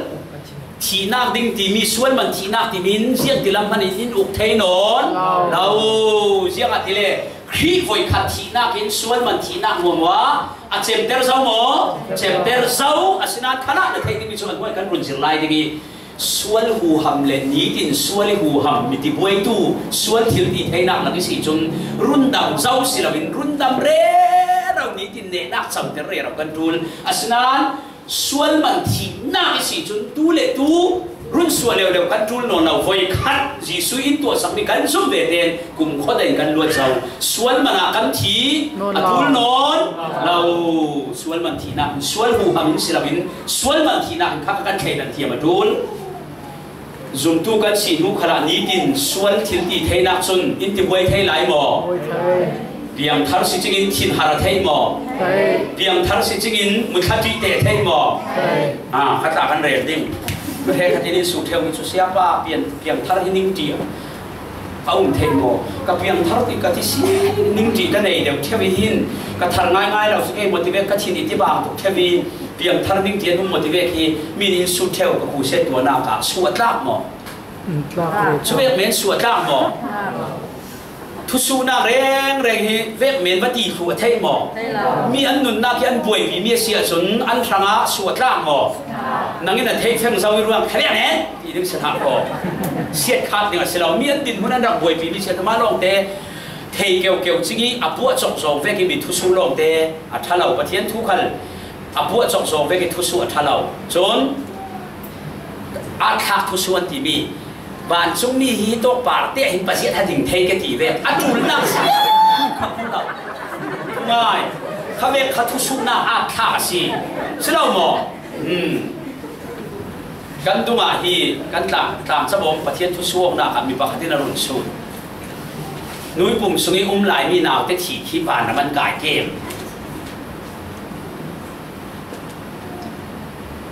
thihnak ding timi, sual man thihnak timin ziang tilam hmanin in uk thei nawn lo. Ziangahtile Khrih voikhat thihnak in sual man thihnak hmuahhmuah a cemter zo maw? Cemter zo. Asinain khalah na theih dingmi cu a hnuai kan run zir lai ding i, sual huham le nitin sual i huham mitibuaitu sual thil ti theinak lak i si cun rundam zo si loin rundam rero nitin nehnak camter rero kan ṭul. Asinain sual man thihnak i si cun tu le tu Run suah leuleu kan ṭul nawn lo, voi khat Jesuh in tuahsak mi kan zum ve ten kumkhua daihin kan luat zo. Sual manah kan thi a ṭul nawn lo. Sual man thihnak in, sual huham in si loin, sual man thihnak in kha kan thleidan thiam a ṭul. Zumtu kan si hnu khalah nitin sual thil ti theinak cun in tibuai thei lai maw? Piangthar si cingin thinhar a thei maw? Piangthar si cingin muthlatuih te a thei maw? Ah, kha tla kan rel ding. Hrekkhat in in sut ṭheu mi cu, "Siapa, pian, piangthar hi ning ṭih a um thei maw? Ka piangthar ti ka ti si, ning ṭih ka nei deuh ṭheu i hin ka thar ngaingai lo si ke maw ti ve, ka thin i ti bang tuk ṭheu i piangthar ning ṭih an um maw ti ve khi mi in in sut ṭheu ka khusia tuahnak ah suah tlak maw?" Cuvek men suah tlak maw? Thusuhnak rengreng hi vek men va ti thluh a theih maw? Mi an nunnak hi an buaipi mi a si ahcun an hrangah suah tlak maw? Nang in a theih feng zo i ruang khaliang hen ti ding si hlah ko. Siat khat ding a si lo. Mi an dinhmun an rak buaipi mi si ahcun mah lawngte thei keukeu cing i a puah cawk zawng vek i mi thusuh lawngte a ṭha lo. Pathian thu khal a puah cawk zawng vek i thusuh a ṭha lo. Cun aa thlak thusuh an timi vancungmi hi tawk par te hin paziat ha ding thei ka ti vek a ṭulnak si kha hmu lo. Ngai kha vek kha thusuhnak aa thlak a si. Si lo maw? Hmm. Kan dungah hi kan tlang, tlang cabawm Pathian thusuh awknak ah mi pakhat in a run sut. Nui pum sung i um laimi naute thi khi vanram an kai kem.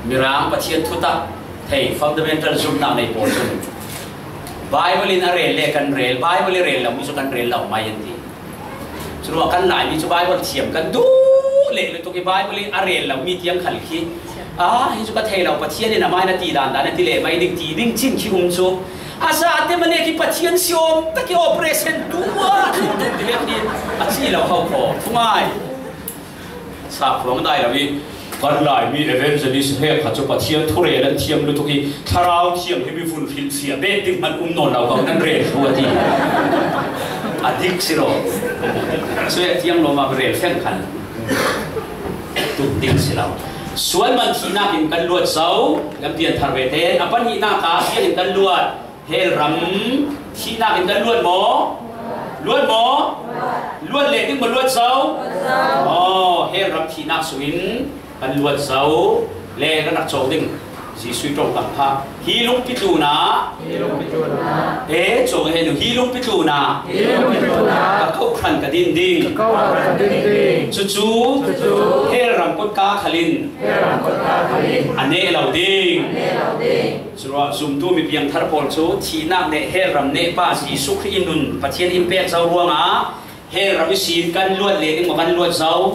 Mirang Pathian thutak thei fundamental zumhnak nei pawl cun Bible in a rel le kan rel, Bible i rel lo mi cu kan rel lo mai an ti. Curuah kan Laimi cu Bible thiam kan duh leh lutuk i Bible i a rel lo mi tiang khal khi, "Ah, hi cu ka thei lo, Pathian in amah in a ti dan dan a ti leh mai ding," ti ding cin khi um cu. A zate mah nek i Pathian si awm tak i operation tuah tuk tuk ti vek hi a ci lo ho kho. Thungai. Sakhuang dai lo i, "Kan Laimi evangelist he kha cu Pathian thurel an thiam lutuk i, Thlarau Thianghlim i vun hrilhfiah bet ding hmanh um nawn lo ko, nan rel thlu," a ti. A dik si lo. Cuih a tiang lawmah rel feng khan tuk ding si lo. Sual man thihnak in kan luat zo, kan pianthar ve tein a pahnihnak ah fiang in kan luat. Hell ram thihnak in kan luat maw? Luat maw? Luat leh ding maw luat zo? Aw, hell ram thihnak sungin kan luat zo le kan rak cawk ding. Jesuh ṭongkam kha hi lungpi tlunah, hi lungpi tlunah, e, cawk he nu, hi lungpi tlunah, hi lungpi tlunah ka kohhran ka din ding. Ka kohhran ka din ding. Cucu, cucu hell ram kotka khal in, hell ram kotka khal in a neh lo ding. A neh lo ding. Curuah zumtu mi piangthar pawl cu thihnak nih hell ram nehpa Jesuh Khrih in nun Pathian in pek zo ruangah hell ram ihsin kan luat leh ding maw kan luat zo?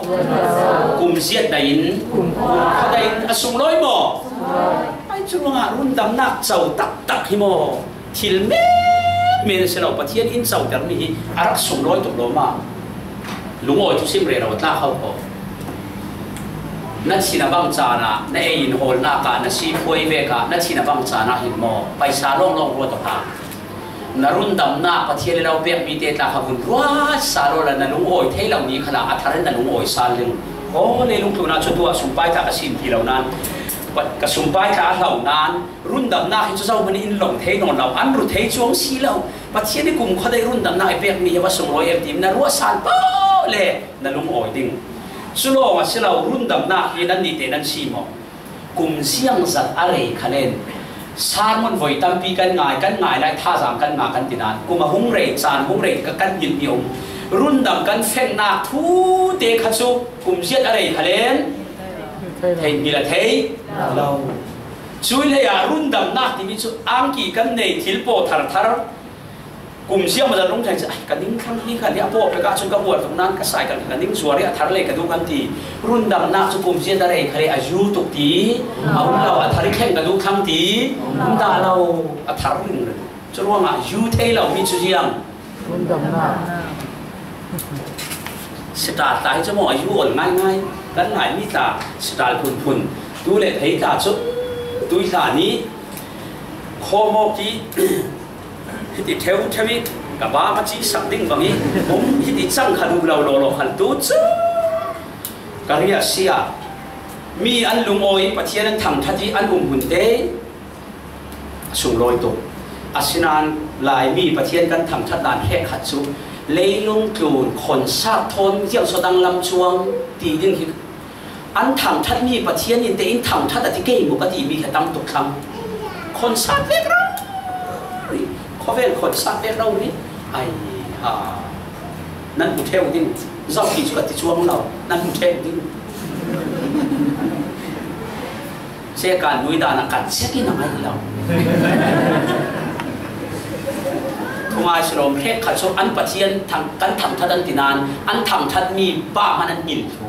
Kum ziat dai in, kum khat dai in a sunglawi maw? Ai, curuangah rundamnak co taktak hi maw? Thil menmen a si lo, Pathian in cotermi hi a rak sunglawi tuk lawmah. Lungawi thusim rero a tlak ho ko. Na thin a bang caan ah, na ei in hawlnak ah, na sipuai vek ah, na thin a bang caan ah hin maw, paisa lawnglawng ruat awk ah, na rundamnak Pathian in lo pekmi te tla kha vun ruat sal awla na lungawi thei lomi khalah a thar in na lungawi sal ding. Aw, leilung tlunah cu tuah sumpai tla ka sin ti lo nain, ka sumpai tla a hlo nain, rundamnak hi cu zohman in lawng thei nawn lo, an ru thei cuang si lo. Pathian i kumkhua dei rundamnak i pekmi hi va sunglawi em tim na ruah sal paoh le na lungawi ding. Cu lawng a si lo, rundamnak hi nan nih te nan si maw? Kum ziangzat a rei khalen sermon voi tampi kan ngai, kan ngai lai thazaang kan ngah kan ti nain kum a hung rei, caan hung rei ka kan hngilhmi a um. Rundam kan fenghnak thu te kha cu kum ziat a rei khalen theihmil a thei lo. Cuih lei ah rundamnak timi cu angki kan nei thil paw tharthar kum ziangmazat lungthain si, "Ai, ka ningthang hi kha nih, a paw pek ahcun ka huar tuk nain ka sai ka, ka ning zuar i a thar lei ka duh," kan ti. Rundamnak cu kum ziat a rei khal i a zu tuk ti a um lo, a thar i thleng ka duh thlang ti um dah lo, a thar ringring. Curuangah zu thei lo mi cu ziang rundamnak. Sitar tla hi cu maw a zu ol ngaingai, kan Laimi tla sitar phunphun, tu le thei tla cu tui tla nih khawmawk i hiti ṭheu ṭheu i ka bam a cihsak ding bang i um hiti cang kha duh lo lawlaw khal tu cu ka riah si ah mi an lungawi Pathian an thangṭhat i an um hmun te Sunglawi tuk. Asinan Laimi Pathian kan thangṭhat dan hrekkhat chu leilung tlun, khonsat thawn, ziang saw danglam chuang ti ding hi. An thangṭhat mi Pathian in te in thangṭhat a ti kei maw ka ti mi kha tam tuk thlang. Khonsat vek rau ri, khawvel khonsat vek rau ri. Ai ha. Nan hmu theu ding. Zau ti chu ka ti chuang lo. Nan hmu theu ding. Se kan nui dan a kan check in a ngai lo. Thungai silawm hrekkhat chu an Pathian thang, kan thangṭhat an ti nan, an thangṭhat mi pa hman an hil thu.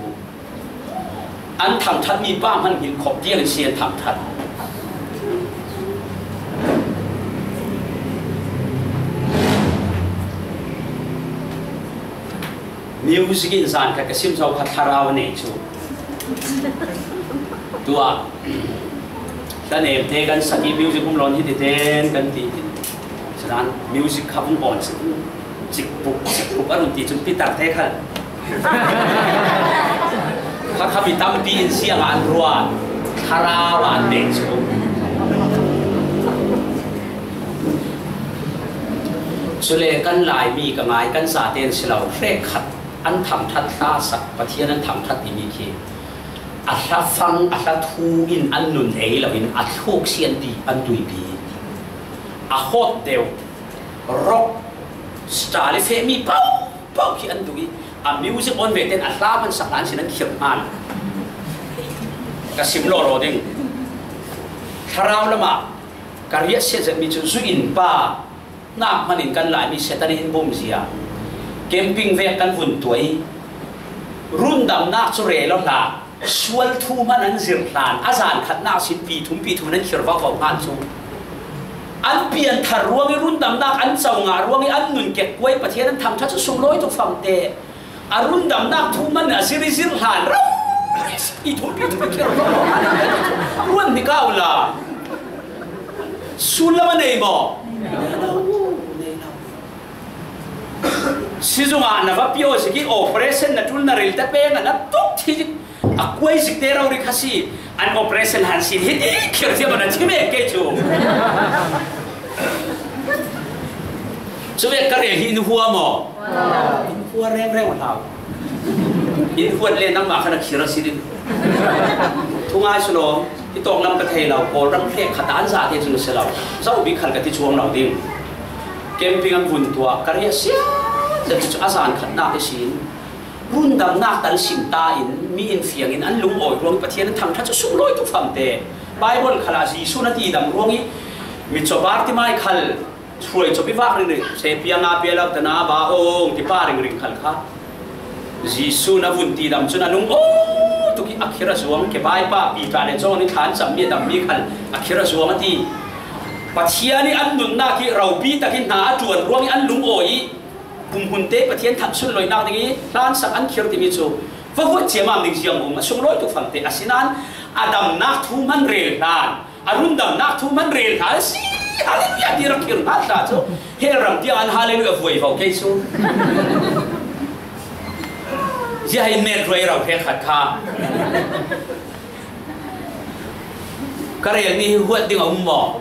An thangṭhat mi pa hman hil khawp tiang in si an thangṭhat. Music in zan khat ka sim zo kha thlarau a nei chu. Tua, hla nem te kan sak i music um lawn hi ti ten kan ti. Chuan music kha vung awn chik, chik puk, chik puk a run ti chun pitar te kha. Kha kha mi tampi in siam an ruat, thlarau an nei chu. Chule kan Laimi ka ngai kan zate an si lo, hrekkhat an thangṭhat hla sak, Pathian an thangṭhat ti mi khi a hla fang, a hla thu in an nun ei lo in a thluk sian pi, an tui pi. A hot deuh, rock style i feh mi pau pau khi an duh i, a music on ve ten a hla hman sak nan sin an khirh hman. Ka sim law law ding. Thlarau lamah ka riahsiat zet mi chu zu in pa nak hmanin kan Laimi Setani in bum zia. Camping vek kan vun tuai. Rundamnak chu rel aw hlah. Sual thu hman an zir hlan, a zan khatnak sin pi thum pi thum an an khir vau vau hlan chu. An pian thar ruang i rundamnak an co ngah ruang i an nun kek kuai Pathian an thangṭhat chu sunglawi tuk famte. A rundamnak thu hman a zir i zir hlan rau pi thum pi thum an khir vau vau hlan. Ruan mi kau la. Sun lam a nei maw? Sizungah na va pio zik i operation na tul na ril te peng a na tuk thi zik a kuai zik te rau ri kha si an operation han sin hi ti khir thiam a na thi mek kei chu. Chu vek ka rel hi in hua maw? In hua reng reng a hlau. In huat le nangmah khan a khir a si ding. Thungai sulawm, i tawk lam ka thei lo, Kawlram hrek khat a an zate chu na si lo. Zo bik khal ka ti chuang lo ding. Camping an vun tuah, ka riahsiat zet chu a zan khatnak i sin. Rundamnak tal sim ta in, mi in fiang in, an lungawi ruang i Pathian an thangṭhat chu sunglawi tuk famte. Bible khalah Jesuh na tidam ruang i, mitchaw Bartimai khal, Hruai chawp i vak ringring, se piang a pia lo ta na, ba awng, ti pa ringring khal kha. Jesuh na vun tidam chun a lung aw tuk i a khir a zuang, ke bai pa Peter le John i thlan cham mi a dam mi khal a khir a zuang a ti. Pathian i an nunnak i ropi takin hna a tuan ruang i an lung aw i, kum hunte Pathian thangsun loinak ding i hlansak an khir timi chu va huat ciamam ding ziang um a sunglawi tuk famte a sinan a damnak thu man rel hlan. A rundamnak thu man rel hna a si, Hallelujah ti rak khir hna ta chu. Hell ram tiang an Hallelujah vuai vo kei chu. Zia hai met ruai rau he khat kha. Ka rel ni hi huat ding a um maw?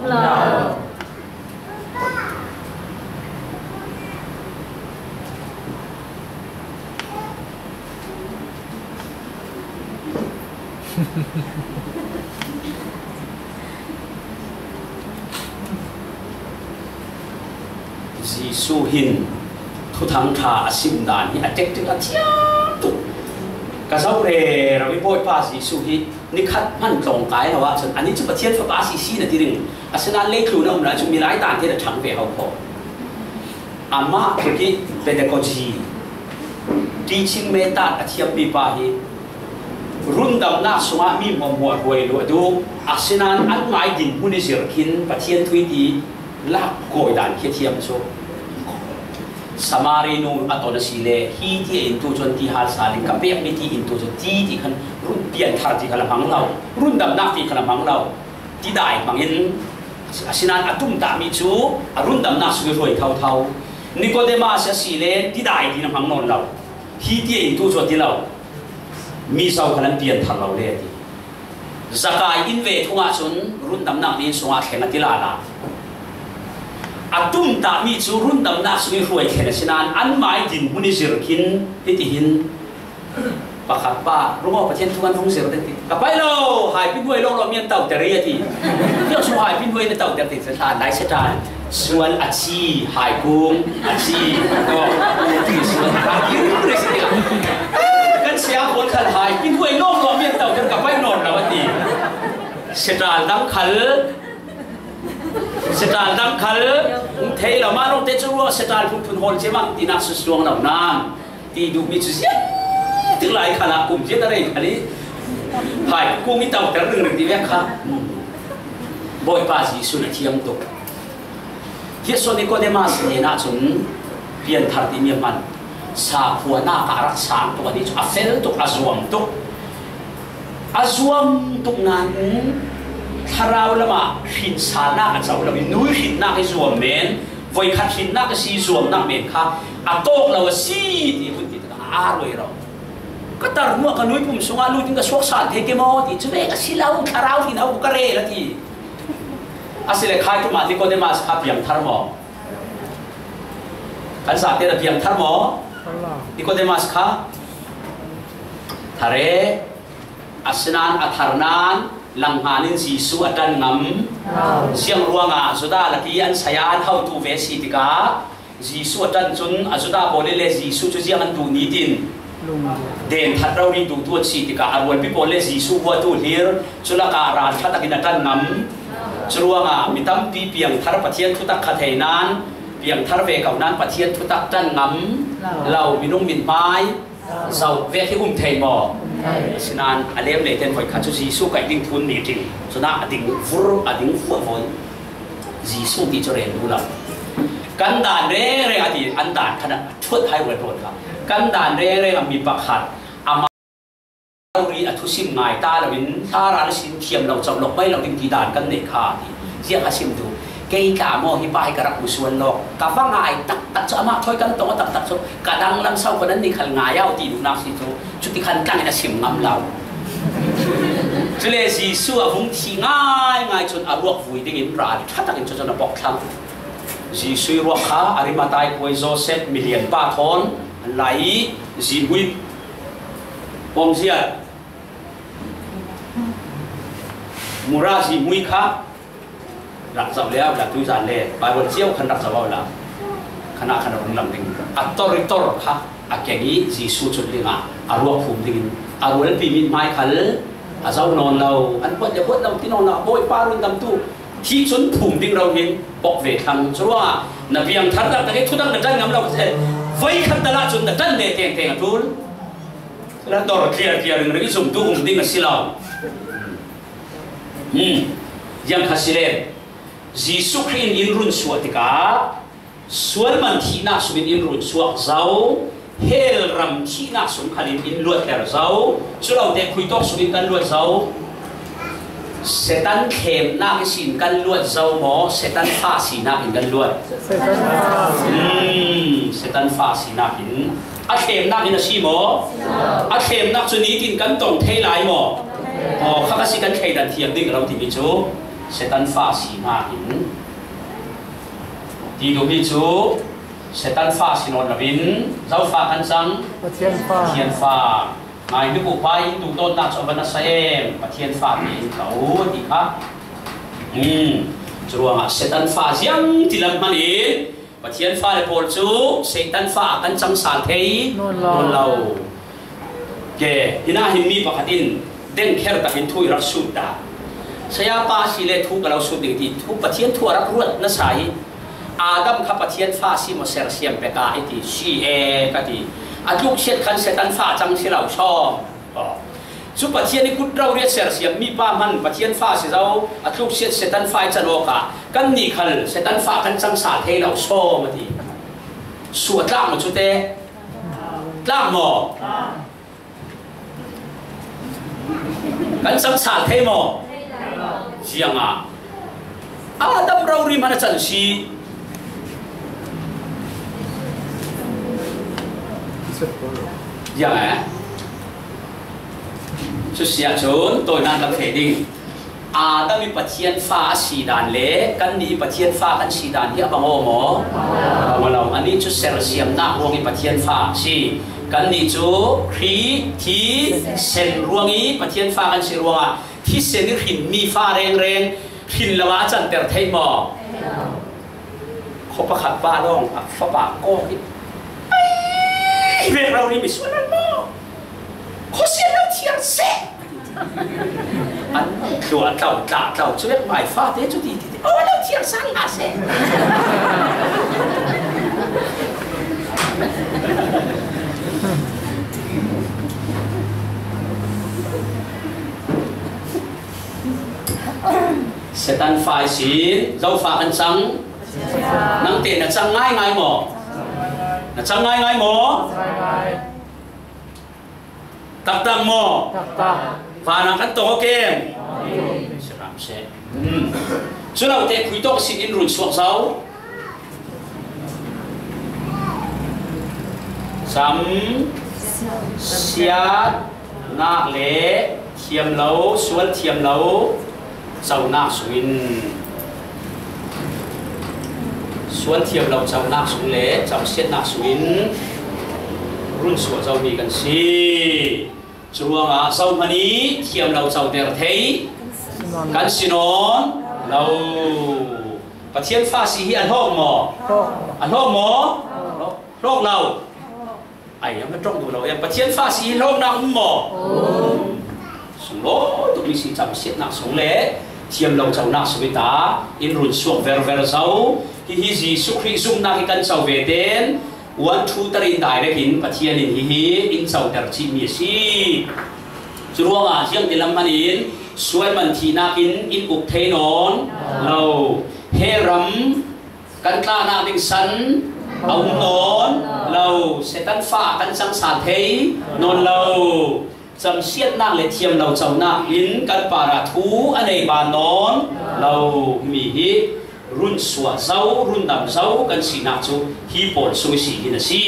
Jesuh hin Thuthang ṭha a sim dan hi a tactic a thiam tuk. Ka zo rero i Bawipa Jesuh hi ni khat hman tlawng kai lo ahcun, ani cu Pathian fapa si si na ti ding. Asinain leitlun a um lai cu milai dan te na ṭhang ve ho kho. Amah tluk i pedagogy, teaching method a thiammi pa hi rundamnak sungah mi hmuahhmuah hruai luat duh, asinain an ngai dinhmun i zir khin Pathian thu i ti lak kawi dan khi a thiam cu. Samari nu a ton a si le, hi ti a in tu cuan ti hal sa le, ka pekmi ti in tu cuan ti ti khan run pian thar ti khan a hmang lo, rundamnak ti khan a hmang lo. Tidai hmangin, asinain a tumtahmi cu a rundamnak sung i hruai thotho. Nikodemas a si le tidai ti na hmang nawn lo. Hi ti a in tu cu a ti lo. Mi zo khan an pian thar lo le a ti. Zakai in ve thungah cun rundamnak ni sungah thleng a ti lala. A tumtahmi cu rundamnak sungin hruai thlen a si nain anmah i dinhmun i zir khin hitihin, pakhat pa, "Rung aw, Pathian thu kan vung zir dek," ti. "Ka pai lo, haipinhuai lawng lawng mi an tauter i," a ti. Tiang su haipinhuai na tauter ti, hlan lai Satan sual a ci, haikung a ci, aw, ti sual a ti, kan saya pawl khal haipinhuai lawng lawng mi an tauter, "Ka pai nawn lo," a ti. Setal dang khal, setal dang khal um thei lo, mah lawngte cu ruah setal phunphun hawl cia mah tinak susuang lo nan ti duhmi cu ziah tik lai khalah kum ziah a rei khal i, haikung i tauter ringring ti vek kha. Bawipa Jesuh na thiam tuk. Hi so Nikodemas hnenah cun pianthar timi a hman. Sakhuanak ah a rak sang tuk, a nih cu a fel tuk, a zuam tuk. A zuam tuk nain thlarau lamah hrinsalnak a co lo i, nui hrinnak i zuam men, voikhat hrinnak i si zuamnak men kha a tawk lo a si ti hun ti takah a ruai ro. "Ka tar hnuah ka nui pum sungah lut in ka suak sal thei ke maw?" ti. "Cu ve ka si lo, thlarau hrin a ka rel," a ti. Asile khai kum ah Nikodemas kha piangthar maw? Kan zate na piangthar maw? Nikodemas kha thar e. Asinain a thar nain langhngan in Jesuh a ṭan ngam. Ziang ruangah Judah lak i an saya an hotu ve si tikah, Jesuh a ṭan cun a Judah pawl in le Jesuh cu ziang an duh nitin den that rori duhtu an si tikah, a rualpi pawl le Jesuh huatu hlir cu lakah ral ṭha takin a ṭan ngam. Curuangah mi tampi piangthar Pathian thutak kha thei nain, piangthar ve ko nain Pathian thutak ṭan ngam lo, minung mithmai zoh vek hi um thei maw? Asinain a lem lei ten voikhat cu Jesuh kaih ding thu an mit in cunah a ding vur, a ding vuahvuah. Jesuh ti cu rel duh lo. Kan dan rengreng a ti, an dan khan a ṭhuat hai ruat ruat kha. Kan dan rengreng a mi pakhat amah rori a thusim ngai ta loin, thlarau a sin thiam lo, chauh lawk mai lo ding ti dan kan neih kha a ti. Ziah a sim duh. Kei tla maw, hi pa hi ka rak hmu sual lawk. Ka va ngai taktak cu, amah thawi kan tong a taktak cu, ka danglam sau kho nan nih khal ngai au ti duhnak si cu, cuti khan tlangin a sim ngam lo. Cule Jesuh a vung thi ngaingai cun a ruak vui dingin ral ṭha takin cucun a pok thlang. Jesuh i ruak kha Arimathai khua i Joseph milian pa thawn an lai i, zihmui pawngzia mura zihmui kha rak zoh le au la, tuizan le Bible cio khan rak zoh au la, khan ah khan a rung lang ding. A tor i tor kha a keng i Jesuh cun dingah a ruak phum dingin a rualpi mithmai khal a zoh nawn lo, an huat le huat lo ti nawn lo, Bawipa rundamtu thih cun phum ding ro hin pok ve thlang. Curuangah na piangthar taktak i thutak na ṭan ngam lo, voikhat tal ahcun na ṭan ve tengteng a ṭul. Rak dor tliar tliar in ring zumtu um ding a si lo. Hmm. Ziang kha si le, Jesuh Khrih in in run suah tikah sual man thihnak sungin in run suak zo, hell ram thihnak sung khalin in luatter zo, cu lo te khuitawk sungin kan luat zo. Satan thlemnak ihsin kan luat zo maw, Satan fa sinak in kan luat? Satan fa. Hmm, Satan fa sinak in. A thlemnak in a si maw? A thlemnak cu nitin kan tong thei lai maw? Aw, kha ka si kan thleidan thiam ding lo timi cu Satan fa sinak in. Ti duhmi cu Satan fa si nawn loin, Zofa kan cang? Pathian fa. Pathian fa. Ngai hnik uh, Pa in duhdawtnak cu a va nasa em? Pathian fa tein ko, a ti kha. Hmm. Curuangah Satan fa ziang ti lam hmanh in Pathian fale pawl cu Satan fa ah kan cang sal thei nawn lo. Nawn lo. Ke, hinah hin mi pakhat in dengkher takin thu i rak sut dah. Sayapa si le thu ka lo sut ding ti, thu, Pathian thu a rak ruat nasa i, Adam kha Pathian fa si maw, sersiam peka i ti, si e ka ti. A tlukchiat khan Satan fa cang si lo saw. Aw. Cu Pathian i kut rori a sersiam mi pa hmanh Pathian fa si zo, a tlukchiat Satan fa i can awkah kannih khal Satan fa kan cang sal thei lo saw a ti. Suah tlak maw cu te? Tlak maw? Kan cang sal thei maw? Ziangah Adam rori hmanh a can si. Ziang eh? Cu si ahcun tawinak kan feh ding. Adam i Pathian fa a si dan le kannih i Pathian fa kan si dan hi a bang aw maw? A bang aw lo. Anih cu sersiamnak ruang i Pathian fa a si. Kannih cu Khrih thisen ruang i Pathian fa kan si ruangah thisen i hrinmi fa rengreng hrin lo ah a canter thei maw? Khuapa khat pa lawng a fapa kawk i, "Ai, hi vek rori misual an maw? Khuasian lo thiar seh!" An tlua tlau, tla tlau, cu vek mai fate cu ti, ti, ti. "Oh, lo thiar sang hna seh." Satan fa ihsin Zofa kan cang. Nangte na cang ngaingai maw? Na cang ngaingai maw? Taktak maw? Taktak. Vanah kan tong aw kem? Siram seh. Hmm. Cu lo te khui tawk sin in run suak zo. Cam siat nak le thiam lo, sual thiam lo, conak sungin, sual thiam lo conak sung le camsiatnak sungin run suah zomi kan si. Curuangah zohman i thiam lo coter thei kan si nawn lo. Pathian fa si hi a hlawk maw? A hlawk maw? Hlawk lo. Ai, a ṭong duh lo. Em, Pathian fa si hi hlawknak um maw? Sunglawi tukmi si, camsiatnak sung le thiam lo conak sung i ta in run suak verver zo. Hihi Jesuh Khrih zumnak hi kan co ve ten, one two ter in direct in Pathian in hihi in coter cihmi a si. Curuangah ziangtilam hman in sual man thihnak in in uk thei nawn lo. Hell ram kan tlahnak ding san a um nawn lo. Satan fa kan cangsa thei nawn lo. Camsiatnak le thiam lo conak in kan parah thu a nei ban nawn lo. Himi hi run suah zo, rundam zo kan sinak cu hi pawl sung i si hi na si.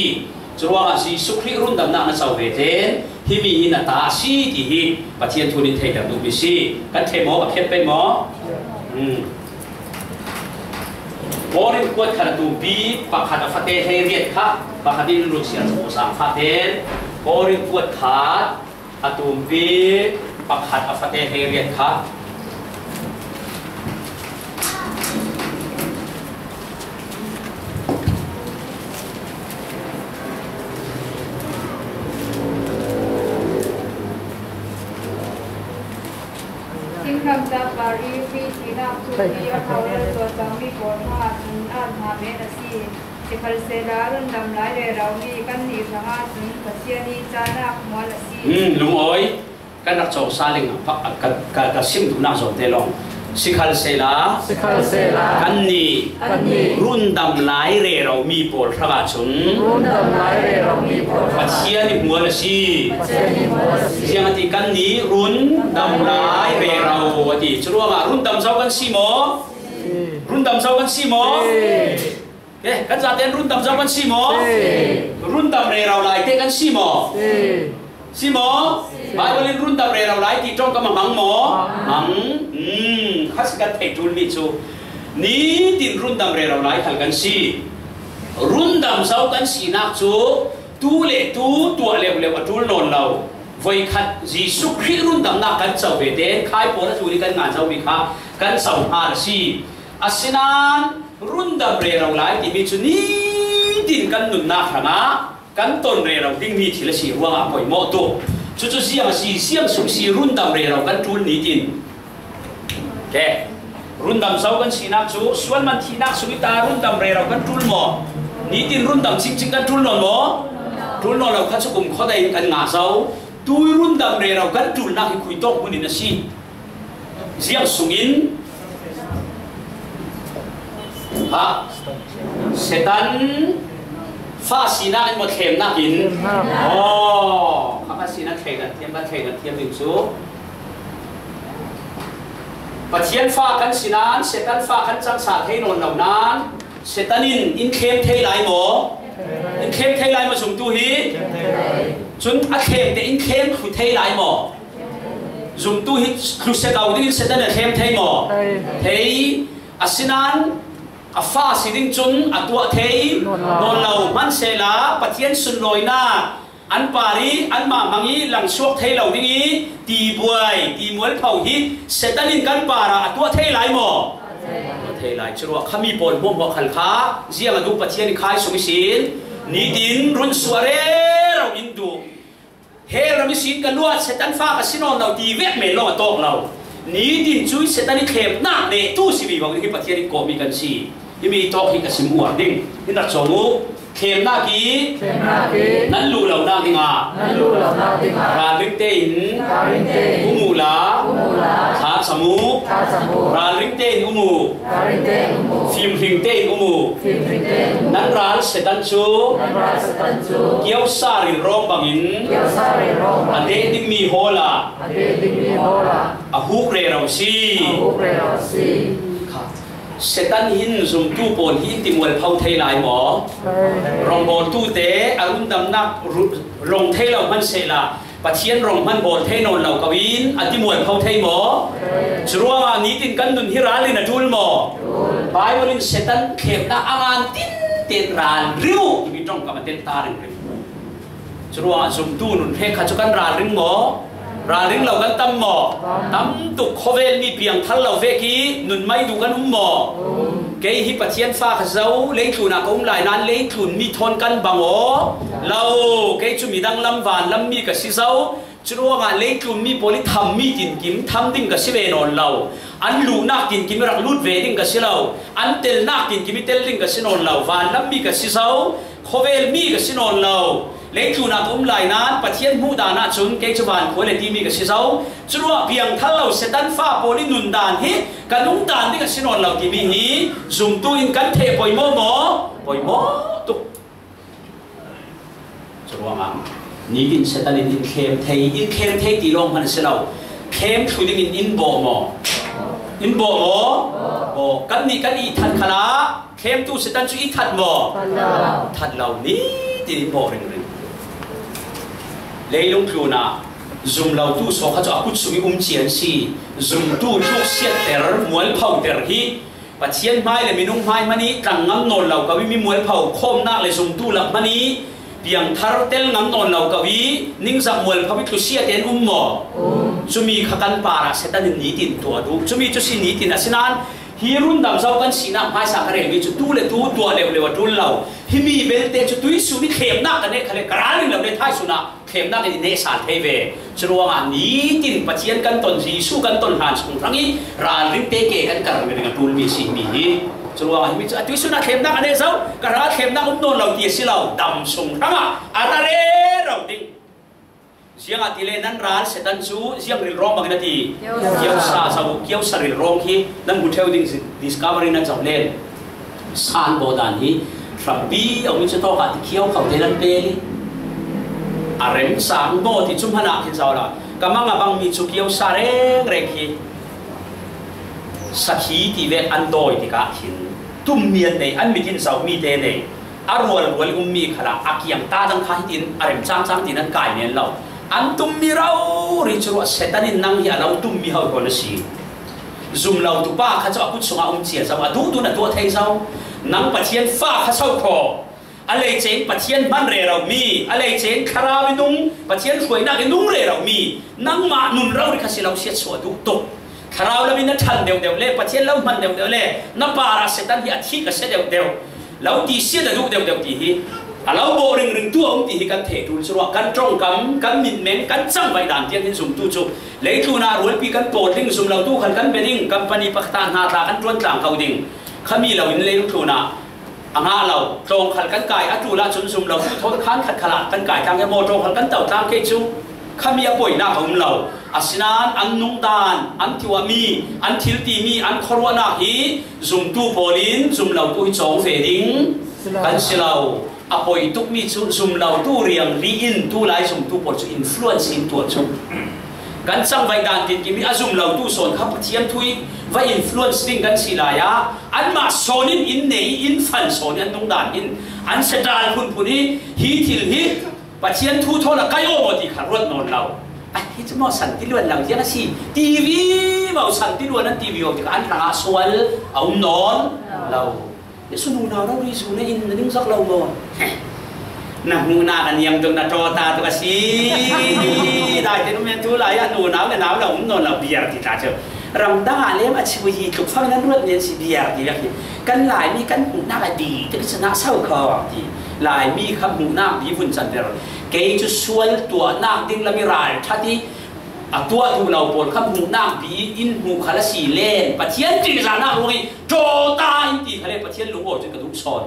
Curuangah Jesuh Khrih rundamnak na co ve ten himi hi na ta a si ti hi Pathian thu nih theihter duhmi si. Kan thei maw? A phiat pei maw? Hmm. Korin kuat khat a tumpi pakhat a fate hleiriat kha pakhat in run siar cu sang fate. Korin kuat khat a tumpi pakhat a fate hleiriat kha. Thinglamtah pari mi thihnak cu ti a hau le tuah cangmi pawl hrangah cun a hna men a si. Sikhalsehla rundam lai reromi kannih hrangah cun Pathian i cahnak hmual a si. Hmm, lungawi kan rak cawngsa ling, ka, ka, ka, ka sim duhnak zong te lawng. Sikhalsehla, Sikhalsehla kannih, kannih rundam lai reromi pawl hrangah cun rundam lai reromi pawl hrangah Pathian i hmual a si. Pathian i hmual a si. Ziang a ti, kannih rundam lai rero a ti. Curuangah rundam zo kan si maw? Si. Rundam zo kan si maw? Si. Eh, kan zaten rundam zo kan si maw? Si. Rundam rero lai te kan si maw? Si. Si maw? Si. Bible in rundam rero lai ti ṭong ka hmang maw? Hmang. Hmang. Hmm, kha si kan theih ṭulmi cu nitin rundam rero lai khal kan si. Rundam zo kan sinak cu tu le tu tuah leuleu a ṭul nawn lo. Voikhat Jesuh Khrih rundamnak kan co ve te khai pawl a tlun i kan ngan zomi kha kan co hna a si. Asinain rundam rero lai timi cu nitin kan nunnak hrangah kan ton rero dingmi thil a si ruangah a poimawh tuk. Cucu ziang a si, ziang sung si rundam rero kan ṭul nitin? Ke, rundam zo kan sinak cu sual man thihnak sung i ta rundam rero kan ṭul maw? Nitin rundam cingcing kan ṭul nawn maw? Ṭul nawn lo kha cu kumkhua dai in kan ngah zo. Tui rundam rero kan ṭulnak hi khui tawk hmun in a si. Ziang sungin, ha, Satan fa sinak in maw, thlemnak in? Thlemnak. Aw, kha fa sinak thleidan thiam, kan thleidan thiam ding cu Pathian fa kan si nain Satan fa kan cangsa thei nawn lo nain Satan in in thlem thei lai maw? In thlem thei lai maw zumtu hi? Cun a thlem te in thlem thlu thei lai maw? Zumtu hi tlusia kau dingin Satan a thlem thei maw? Thei. Thei. Asinan a fa si ding cun a tuah thei nawn lo. Nawn lo. Hmansehla Pathian sunlawinak an par i anmah hmang i langsuak thei lo ding i tibuai, timualpho hi Satan in kan parah a tuah thei lai maw? A tuah thei lai. Curuah khami pawl hmuahhmuah khal kha ziang a duh Pathian in khai sung ihsin nitin run suah rero in duh. Hell ram ihsin ka luat, Satan fa ka si nawn lo ti vek men lawng a tawk lo. Nitin cu Satan i thlemnak nehtu si vivo ding hi Pathian in kawhmi kan si. Himi tawk hi ka sim uar ding. Hi nak cawng uh. Thlemnak i Thlemnak i nan luh lonak dingah nan luh lonak dingah ralring tein ralring tein um uhla um uhla thlacam uh. Thlacam uh. Ralring tein um uh. Ralring tein um uh. Fimhring tein um uh. Fimhring tein um uh. Nan ral Satan cu nan ral Satan cu kiosa rilrawng bangin kiosa rilrawng bangin a deh dingmi hawl ah a deh dingmi hawl ah a huk rero si. A huk rero si. Kha. Satan hin zumtu pawl hi timualpho thei lai maw? Thei. Rawngbawltu te a rundamnak ru-, rong thei lo hmansehla Pathian rong hman bawl thei nawn lo ko in a timualpho thei maw? Thei. Curuangah nitin kan nun hi ral in a ṭul maw? Ṭul. Baibal in Satan thlemnak a ngan tinten ralring uh timi ṭongkam a telh ta ringring. Curuangah zumtu nun hrekkhat cu kan ralring maw? Ralring lo kan tam maw? Tam tuk. Khawvel mi piangthar lo vek i nun mai duh kan um maw? Kei hi Pathian fa ka zo, leitlun ah ka um lai nain leitlun mi thawn kan bang aw? Lo, kei cu midang lam, van lam mi ka si zo. Curuangah leitlun mi pawl i thammi tinkim tham ding ka si ve nawn lo. An luhnak tinkim i rak lut ve ding ka si lo. An telnak tinkim i tel ding ka si nawn lo. Van lam mi ka si zo. Khawvel mi ka si nawn lo. Leitlun ah ka um lai nain Pathian hmuh dan ahcun kei cu van khua le timi ka si zo. Curuah piangthar lo Satan fa pawl i nun dan hi ka nung dan ding a si nawn lo timi hi zumtu in kan theh poimawh maw? Poimawh tuk. Curuangah nitin Satan in in thlem thei, in thlem thei ti lawng hmanh a si lo. Thlem thlu dingin in bawh maw? In bawh maw? Bawh. Kannih kan i that khalah thlemtu Satan cu i that maw? That lo. That lo, nitin in bawh ringring. Leilung tlun ah zumlotu sawkha cu a kut sung i um cia an si. Zumtu tluksiatter, mualphoter hi Pathian hmai le minung hmai hmanh i tlang ngam nawn lo ko i mi mualpho khawmnak le zumtu lak hmanh i piangthar tel ngam nawn lo ko i ningzak mualpho i tlusia tein um maw? Um. Cumi kha kan parah Satan in nitin tuah duh. Cumi cu si nitin a si nain hi rundam zo kan sinak hmaisa ka relmi cu tu le tu tuah leuh leuh a ṭul lo. Himi belte cu tuihsun i thlemnak ka neh khal le ka ralring lo le thaisun ah thlemnak in i neh sal thei ve. Curuangah nitin Pathian kan ton, Jesuh kan ton hlan sung hrang i ralring te ke kan kar ringring a ṭulmi a si mi hi. Curuangah himi cu a tuihsun ah thlemnak a neh zo, ka ral thlemnak um nawn lo ti a si lo, dam sung hrangah a ra rero ding. Ziangahtile nan ral Satan cu ziang rilrawng bangin a ti? Kiosa. Kiosa zo, kiosa rilrawng hi nan hmu ṭheu ding, Discovery nan zoh len. San baw dan hi hrampi a um i cu tawkah ti kio kho te nan pel i a remcang baw ti cu hmanah khin zo lo. Ka mang a bangmi cu kiosa rengreng hi sakhi ti vek an dawi tikah khin tummi an nei, an mit in zohmi te nei. A rualrual i ummi khalah a kiang ta dang kha hitin a rem cangcang tiin an kai men lo. An tummi rori cu ruah Satan in nang hi a lo tummi hohrawn a si. Zum lo tu pa kha cu a kut sungah um cia zo, a duh duh in a tuah thei zo. Nang Pathian fa kha so kho. A leice in Pathian hman rero mi, a leice in thlarau i nung, Pathian hruainak i nung rero mi, nangmah nun rori kha si lo siatsuah duh tuk. Thlarau lam in na ṭhan deuhdeuh le Pathian lo hman deuhdeuh le na parah Satan hi a thih ka sia deuhdeuh, lo ti sia na duh deuhdeuh ti hi a lo bawh ringring tu a um ti hi kan theh ṭul. Curuah kan ṭongkam, kan mitmeng, kan cangvaih dan tiang hin zumtu cu leitlun ah rualpi kan pawl ding, zum lo tu khal kan bia ding, company pakhat ah hna tla kan ṭuan tlang ko ding. Khami lo in leitlun ah a ngah lo, tlawng khal kan kai, a ṭul ahcun zum lo tu thawn khan khat khal ah kan kai tlang, emaw ṭawng khal kan to tlang, kei cu khami a poinak a um lo. Asinain an nungdan, an tuahmi, an thil timi, an khuaruahnak hi zumtu pawl in zum lo tu hi cawng ve ding kan si lo. A poi tukmi cu zum lo tu riangri in tu lai zumtu pawl cu influence in tuah cu. Kan cangvaih dan tinkim i a zum lo tu sawn kha Pathian thu i va influence ding kan si lai ah, anmah sawn in in nei i in fan sawn i an nungdan in an setal phunphun i hi thil hi Pathian thu thawn a kai awmaw ti kha ruat nawn lo. A, hi chu maw, san ti luan lo ziang a si. T V maw, san ti luan an T V aw tikah an hrangah sual a um nawn lo. Jesu nunau rori zu na in na ningzak lo maw? Na hmuhnak a niam tuk na ṭawta tuk a si. Daite nu men tu lai ah nunau le nau lo um nawn lo biar ti ta chu. Ramdang ah lem a chhui hi tluk fang nan ruat nen si biar ti lak hi. Kan Laimi kan hmuhnak a di tuk i chan ah so kho ti. Laimi kha hmuhnak di vun chan ver. Kei cu sual tuahnak ding lam i ral ṭhat i a tuah duh lo pawl kha hmuhnak bi in hmuh khal a si len Pathian ṭihzahnak ruang i ṭawta in ti khal le Pathian lungawi cun ka duh sawn.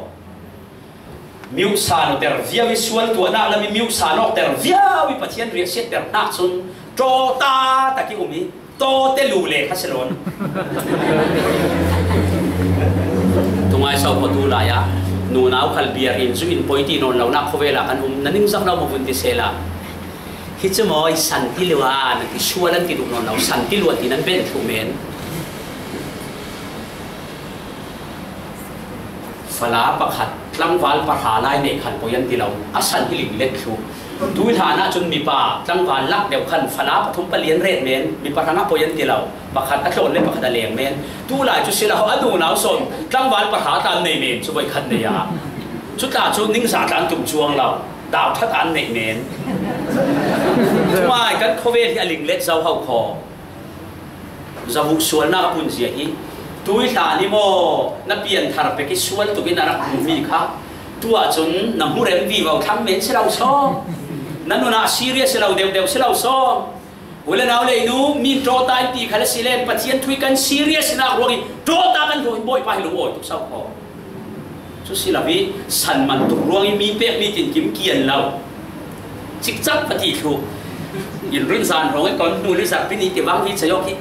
Miuhsa nawter viau i sual tuahnak lam i miuhsa nawkter viau i Pathian riahsiatter hnak cun ṭawta tak i um i tawte lu le kha si lawn. Tungai so kho tu lai ah nunau khal biar in zu in poi ti nawn lonak khawvel ah kan um na ningzak lo maw vun ti sela. Hi cu maw i san ti luan, i sual an ti duh nawn lo, san ti luan ti nan ben thluh men. Fala pakhat tlangval pahra lai nei khan poi an ti lo, a san hi ling let thluh. Tui hlan ah cun mipa tlangval lak deuh khan fala pathum pali an ret men, mipa hrangah poi an ti lo, pakhat a tlawn le pakhat a leng men. Tu lai cu si lo, a nunau sawn tlangval pahra tla an nei men cu voikhat nei ah. Cu tla cu ningzah tla an tum cuang lo. Dau ṭhat an neih men. Cumai kan khawvel hi a linglet zo ho kho. Zavuh sualnak a punzia hi. Tui hlan i maw na pianthar pek i sual tuk in a rak hmuhmi kha. Tuah cun na hmu rem vivo thlang men si lo saw. Na nun ah serious si lo deuhdeuh si lo saw. U le nau lei nu, mi ṭawta in ti kha le si len Pathian thu i kan serious nak ruang i ṭawta kan hluh in Bawipa hi lungawi tuk so kho. Cu si lo i san man tuk ruang i mi pek mi tinkim kian lo. Cikcak pati thluh. In run zan hrawng i kon hnu le zarhpi ni ti vang hi cei awk hi.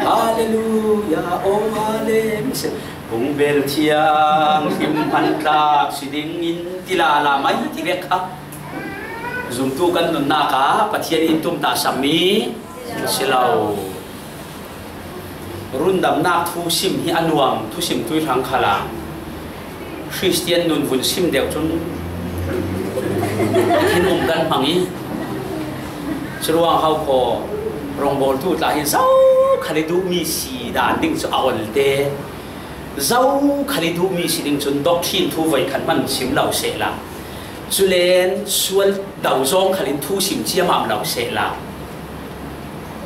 Hallelujah, oh hallelujah. Kung bel thiang him hman tlak si ding in ti lala mai ti vek kha. Zumtu kan nunnak ah Pathian in tumtahsakmi si lo. Rundamnak thu sim hi a nuam, thusim tui hrang khalah Khristian nun vun sim deuh cun hin um kan hmang i, curuang hau kho rongbawltu tla hi zo khal i duhmi si dan ding cu a olte. Zo khal i duhmi si ding cun doctrine thu voi khat hman sim lo sehla, culen sual do zawng khal in thu sim ciamam lo sehla,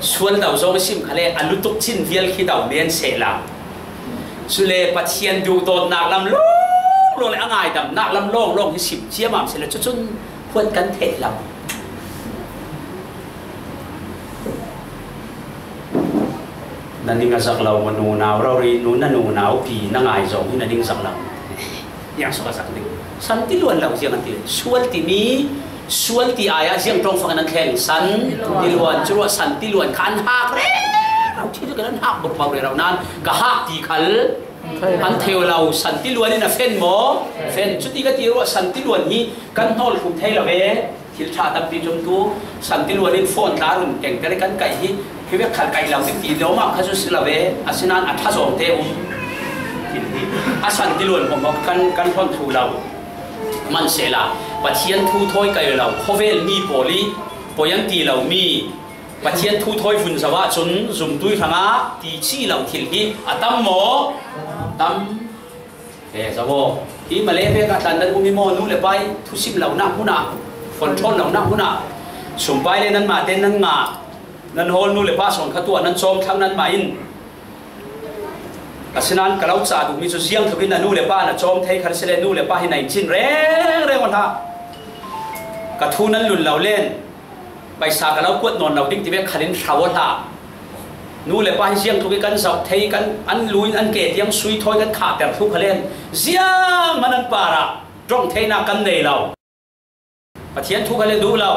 sual do zawng i sim khal le a lutuk cin vial khi do men sehla, cule Pathian duhdawtnak lam lawnglawng le a ngaidamnak lam lawnglawng hi sim ciamam sehla, cucun huat kan theih lo. Na ning a zak lo maw, nunau rori nu, na nunau pi na ngai zong hi na ning zak lo. Yang sual zak ding. San ti luan lo ziang an ti. Sual timi, sual ti ai ah ziang ṭawng fak in an thleng. San ti luan, curuah san ti luan kha an hak rero. Thi cu kan an hak burpau rero nan ka hak ti khal an theu lo. San ti luan in a fen maw? Fen. Cuti ka ti ruah san ti luan hi kan hnawl khum thei lo ve. Thil ṭha tampi cumtu san ti luan in phone tla run kengter i kan kaih hi, hi vek khal kaih lo ti ti lawmam kha cu si lo ve, asinain a ṭha zawngte um. Thil hi a san ti luan hmawmhmawk kan, kan hlonh thu lo. Hmansehla Pathian thu thawi kaih lo, khawvel mi pawl i poi an ti lo mi, Pathian thu thawi vun zo ahcun zumtui hrangah ti chi lo thil hi a tam maw? Tam. He, zaw aw. Hi Malay pek ah tlan nan um i maw, nu le pa i thusim lonak hmun ah, control lonak hmun ah, sumpai le nanmah tein nan ngah, nan hawl nu le pa sawn kha tuah nan cawm thlang nanmah in. Asinain ka lo cah duhmi cu ziang tlukin a nu le pa na cawm thei khan si le, nu le pa hi na in cin rengreng aw hlah. Ka thu nan lun lo len. Paisa ka lo kuat nawn lo ding ti vek khalin hra aw hlah. Nu le pa hi ziang tluk i kan zoh thei, kan an lu in an ke tiang sui thawi kan khahter thlu khalen ziang man an parah ṭawng theinak kan nei lo. Pathian thu khalen duh lo.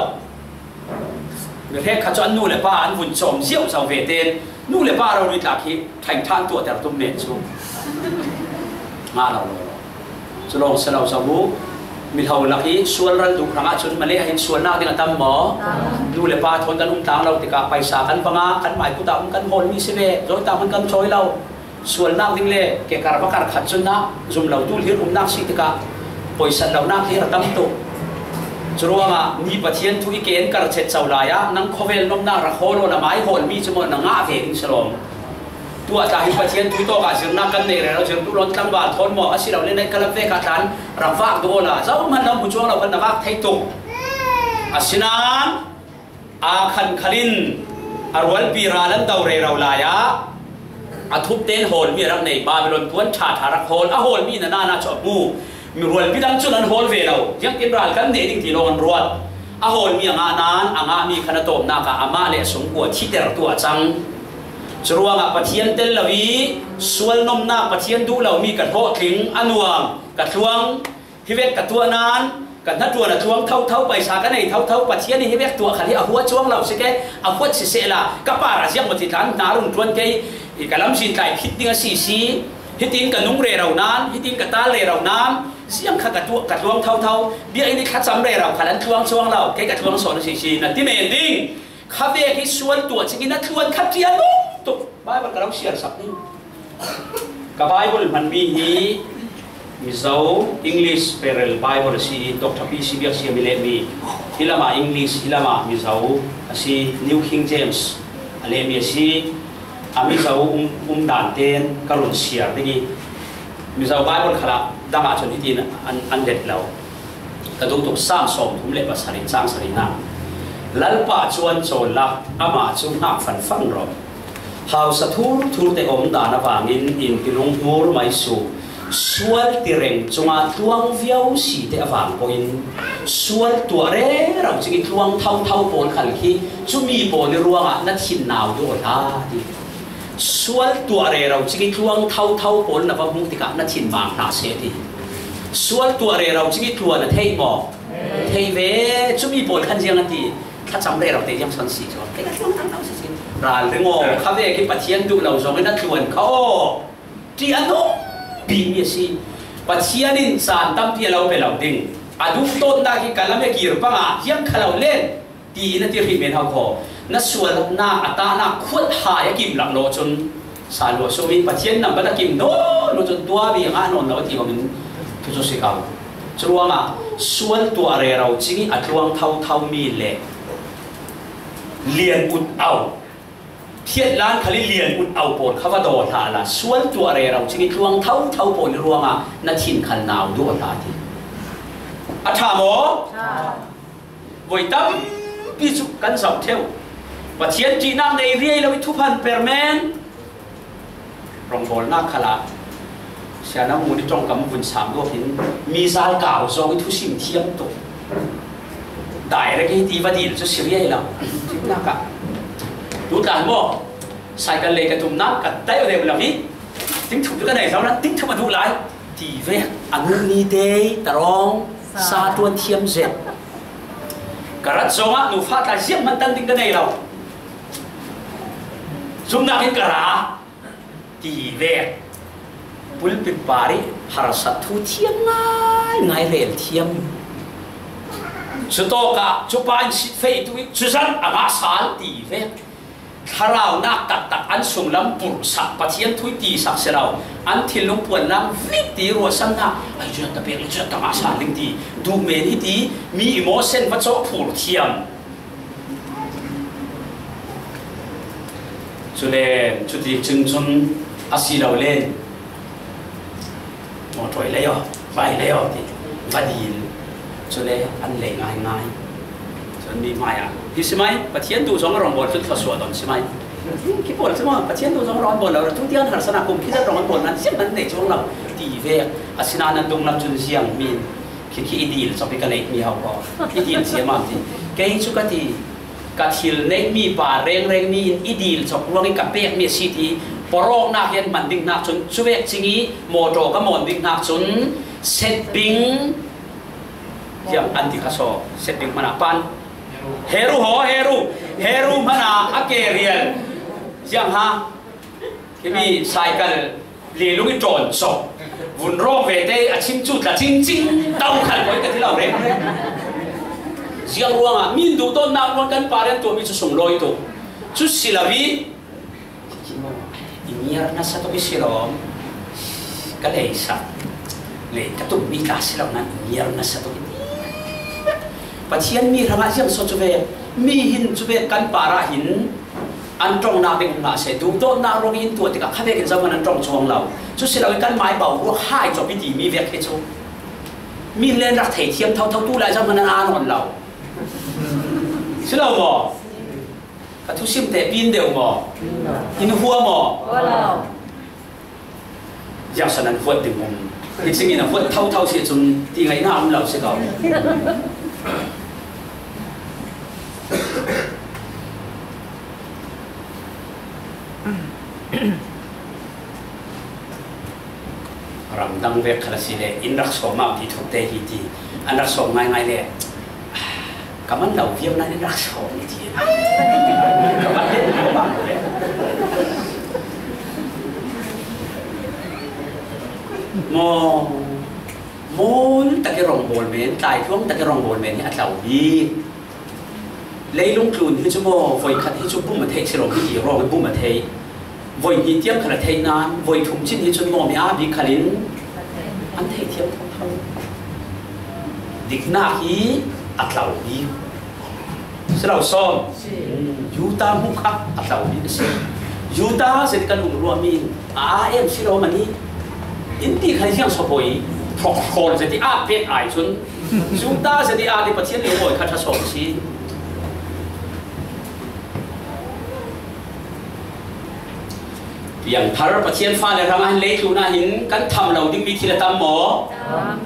Mi hrekkhat cu an nu le pa an vun cawm ziauziau ve tein nu le pa rori tlak hi ṭhain ṭhan tuahter tum men cu ngah lo lo. Cu lawng si lo, zoh u. Miho lak i sual ral duh hrangah cun Malay ah hin sualnak ding a tam maw? Nu le pa thawn kan um tlang lo tikah paisa kan bang a kan mai kut ah um kan hawlmi si ve. Zawi tang hman kan cawi lo. Sualnak ding le kekar bakar khat cun ah zum lo tu hlir umnak si tikah poisat lonak hlir a tam tuk. Curuangah mi Pathian thu i ken kar chet co lai-ah nang khawvel nopna rak hawl awla mai hawl mi cu maw na ngah ve ding si lawm. Tuah tla hi Pathian thu tawkah zirnak kan neih rero, zirtu lawn tlangval thawn maw a si lo le naih ka lam vek ah tlan rak vak duh awla zohman lo hmu cuang lo kan na vak thei tuk. Asinain aa khan khalin a rualpi ral an do rero lai-ah a thup tein hawlmi a rak nei. Babilon tuan ṭha ṭha rak hawl, a hawlmi na nana cu a hmu. Mi rualpi dang cun an hawl ve lo. Ziangtin ral kan neh ding ti lawng an ruat. A hawlmi a ngah nain a ngahmi khan a tawpnak ah amah le a sungkua thihtertu a cang. Curuangah Pathian tel lo i sual nomnak, Pathian duh lomi ka hlawhtling a nuam, ka tluang. Hi vek ka tuah nain ka hnaṭuan a tluang thotho, paisa ka nei thotho, Pathian in hi vek tuah khal hi a huat cuang lo si ke, a huat sisehla ka par ah ziang maw ti tlan hna run ṭuan kei, i ka lamzin tlai phit ding a si si, hitin ka nung rero nain, hitin ka tal rero nain, ziang kha ka tuah, ka tluang thotho, biakinn i thlacam rero khal an tluang cuang lo, kei ka tluang sawn a si si, na ti men ding. Kha vek hi sual tuah cingin a tluan kha ṭial lawm tuk. Bible ka lo siar sak ding. Ka Bible hmanmi hi Mizo English Perel Bible a si i, Doctor P C Biak Siam i lehmi. Hi lamah English, hi lamah Mizo a si, New King James a lehmi a si. A Mizo um, um dan tein ka run siar ding i, Mizo Bible khalah dangah cun hitin an, an let lo. Ka duh tuk, Saam sawmthum le pasarih, cang sarihnak. Lalpa cu an cawl la, amah cu hngak fanfan rawh. Hausa thurthur te om dan avangin in ti lunghmur mai su. Sual ti reng cungah tluang viau si te avang pawhin sual tuah rero cing i tluang thotho pawl khal khi cumi pawl i ruangah na thin nau duh hla ti. Sual tuah rero cing i tluang thotho pawl na va hmuh tikah na thin mang hna seh ti. Sual tuah rero cing i tluan a theih maw? Theih ve, cumi pawl khan ziang an ti. Thlacam rero te ziang san si cu. Kei ka tluang thotho si si. Ral ring aw, kha vek i Pathian duh lo zong in a tluan kha aw. Ṭih a nung bikmi a si. Pathian in caan tampi a lo pe lo ding. A duh tawtnak hi ka lam e kir pang ah ziang kha lo len. Tiin a ti rih men hau kho. Na sualnak a tahnak khuat hai a kim lak lo cun sa lua sum i Pathian nambat a kim nawn lo cun tua mi a ngah nawn lo a ti bangin thu cu si ko. Curuangah sual tuah rero cing i a tluang thotho mi le lian ut au, phiatlan khal i lian ut au pawl kha va daw hlah la, sual tuah rero cing i tluang thotho pawl i ruangah na thin khal nau duh hlah ti. A ṭha maw? Voi tampi cu kan zoh ṭheu. Pathian ṭihnak nei riai lo i thuphan per men. Rawngbawlnak khalah Siana Muni ṭongkam vun sam duak in mi zal kau zong i thusim thiam tuk. Direct i ti va dil cu si riai lo. Nak ah tu tlan maw? Cycle lei ka tum nak ka tei deuh lo i ting thum ka nei zo nak ting thum a duh lai. Ti vek a nu ni te tarawng sa ṭuan thiam zet. Ka rat zongah nufa tla ziang hman tan ding ka nei lo. Zumhnak in ka ra ti vek. Pulpit par i harsat thu thiam ngai ngai rel thiam. Cutawkah cupa in sit fei tu i cuzat a ngah sal ti vek. Thlaraunak taktak an sunglam purhsak, Pathian thu i tisak si lo, an thinlung puannak vik ti ruahsannak, ai cu ta pek, cu ta ngah sa ling ti, duh men hi ti, mi emotion va cawh phur thiam. Cule cuti cun cun a si lo len. Mawṭawi lei aw, vai lei aw ti va dil. Cule an lei ngaingai. Cun mi hmaiah hi si mai, Pathian duh zong a rawn bawl cun thluasuah don si mai. Khi pawl cu maw, Pathian duh zong a rawn bawl lo, tu tiang harsatnak kum khi zat rawn bawl nan ziang nan nei cuang lo ti vek. Asinain nan dunglam cun ziang min khi khi i dil cawpi ka lei mi hau ko. I dil ziam am ti. Kei cu ka ti. Ka thil neihmi pa rengreng mi in i dil cawk ruang i ka pekmi a si ti, pawrawknak hi an hman ding hnak cun, cuvek cing i mawṭaw ka mawn ding hnak cun, setbing, ziang an ti kha saw, setbing hmanh ah pan. Heru haw, heru, heru hmanh ah a ke rial. Ziang ha, himi cycle, leilung i ṭawn cawk. Vun rawng ve te a chim cu tla cingcing to khal poi ka ti lo reng. Ziang ruangah mi in duh tawnnak ruang kan pa rian tuahmi cu sunglawi tuk. Cu si lo i, i ngiar nasa tuk i si lawm. Ka lei sak. Lei ka tummi tla si lo nan i ngiar nasa tuk i ti. Pathian mi hrangah ziang so cu ve, mi hin cu ve kan parah hin an ṭongnak ding um hna seh, duhdawtnak ruang in tuah tikah kha vekin zohman an ṭong cuang lo. Cu si loin kan mai bau ruak hai cawpi timi vek hi cu mi len rak thei thiam thotho tu lai zohman an aa nawn lo. Si lo maw? Ka thusim te pin deuh maw? In hua maw? Ziangsan an huat ding um. Hi cingin a huat thotho si cun ti ngaihna um lo si ko. Ramdang vek kha la si le in rak sawm ah ti thuk te hi ti an rak sawm ngaingai le ka man lo viau nan in rak sawm i ti. Ka man le ko bang le. Maw, mawl tak i rongbawl men, tlaitluang tak i rongbawl men hi a tlo bik. Leilung tlun hi cu maw, voi khat hi cu bum a theih si lo hi ti rawng bum a theih. Voi hnih tiang khan a theih nan, voi thum cin hi cun ngawm i aa bik khalin an theih thiam thotho. Diknak hi a tlo bik. Si lo sawm. Judah hmuh kha a tlo bik a si. Judah zet kan um ruahmi in a aa em si lo mani. In ti khan ziang sawpoi, thok hrawl zet i aa pek ai cun Judah zet i aa ti Pathian lungbawi kha ṭha sawm a si. Piangthar Pathian fale hrangah hin leitlun ah hin kan tham lo dingmi thil a tam maw?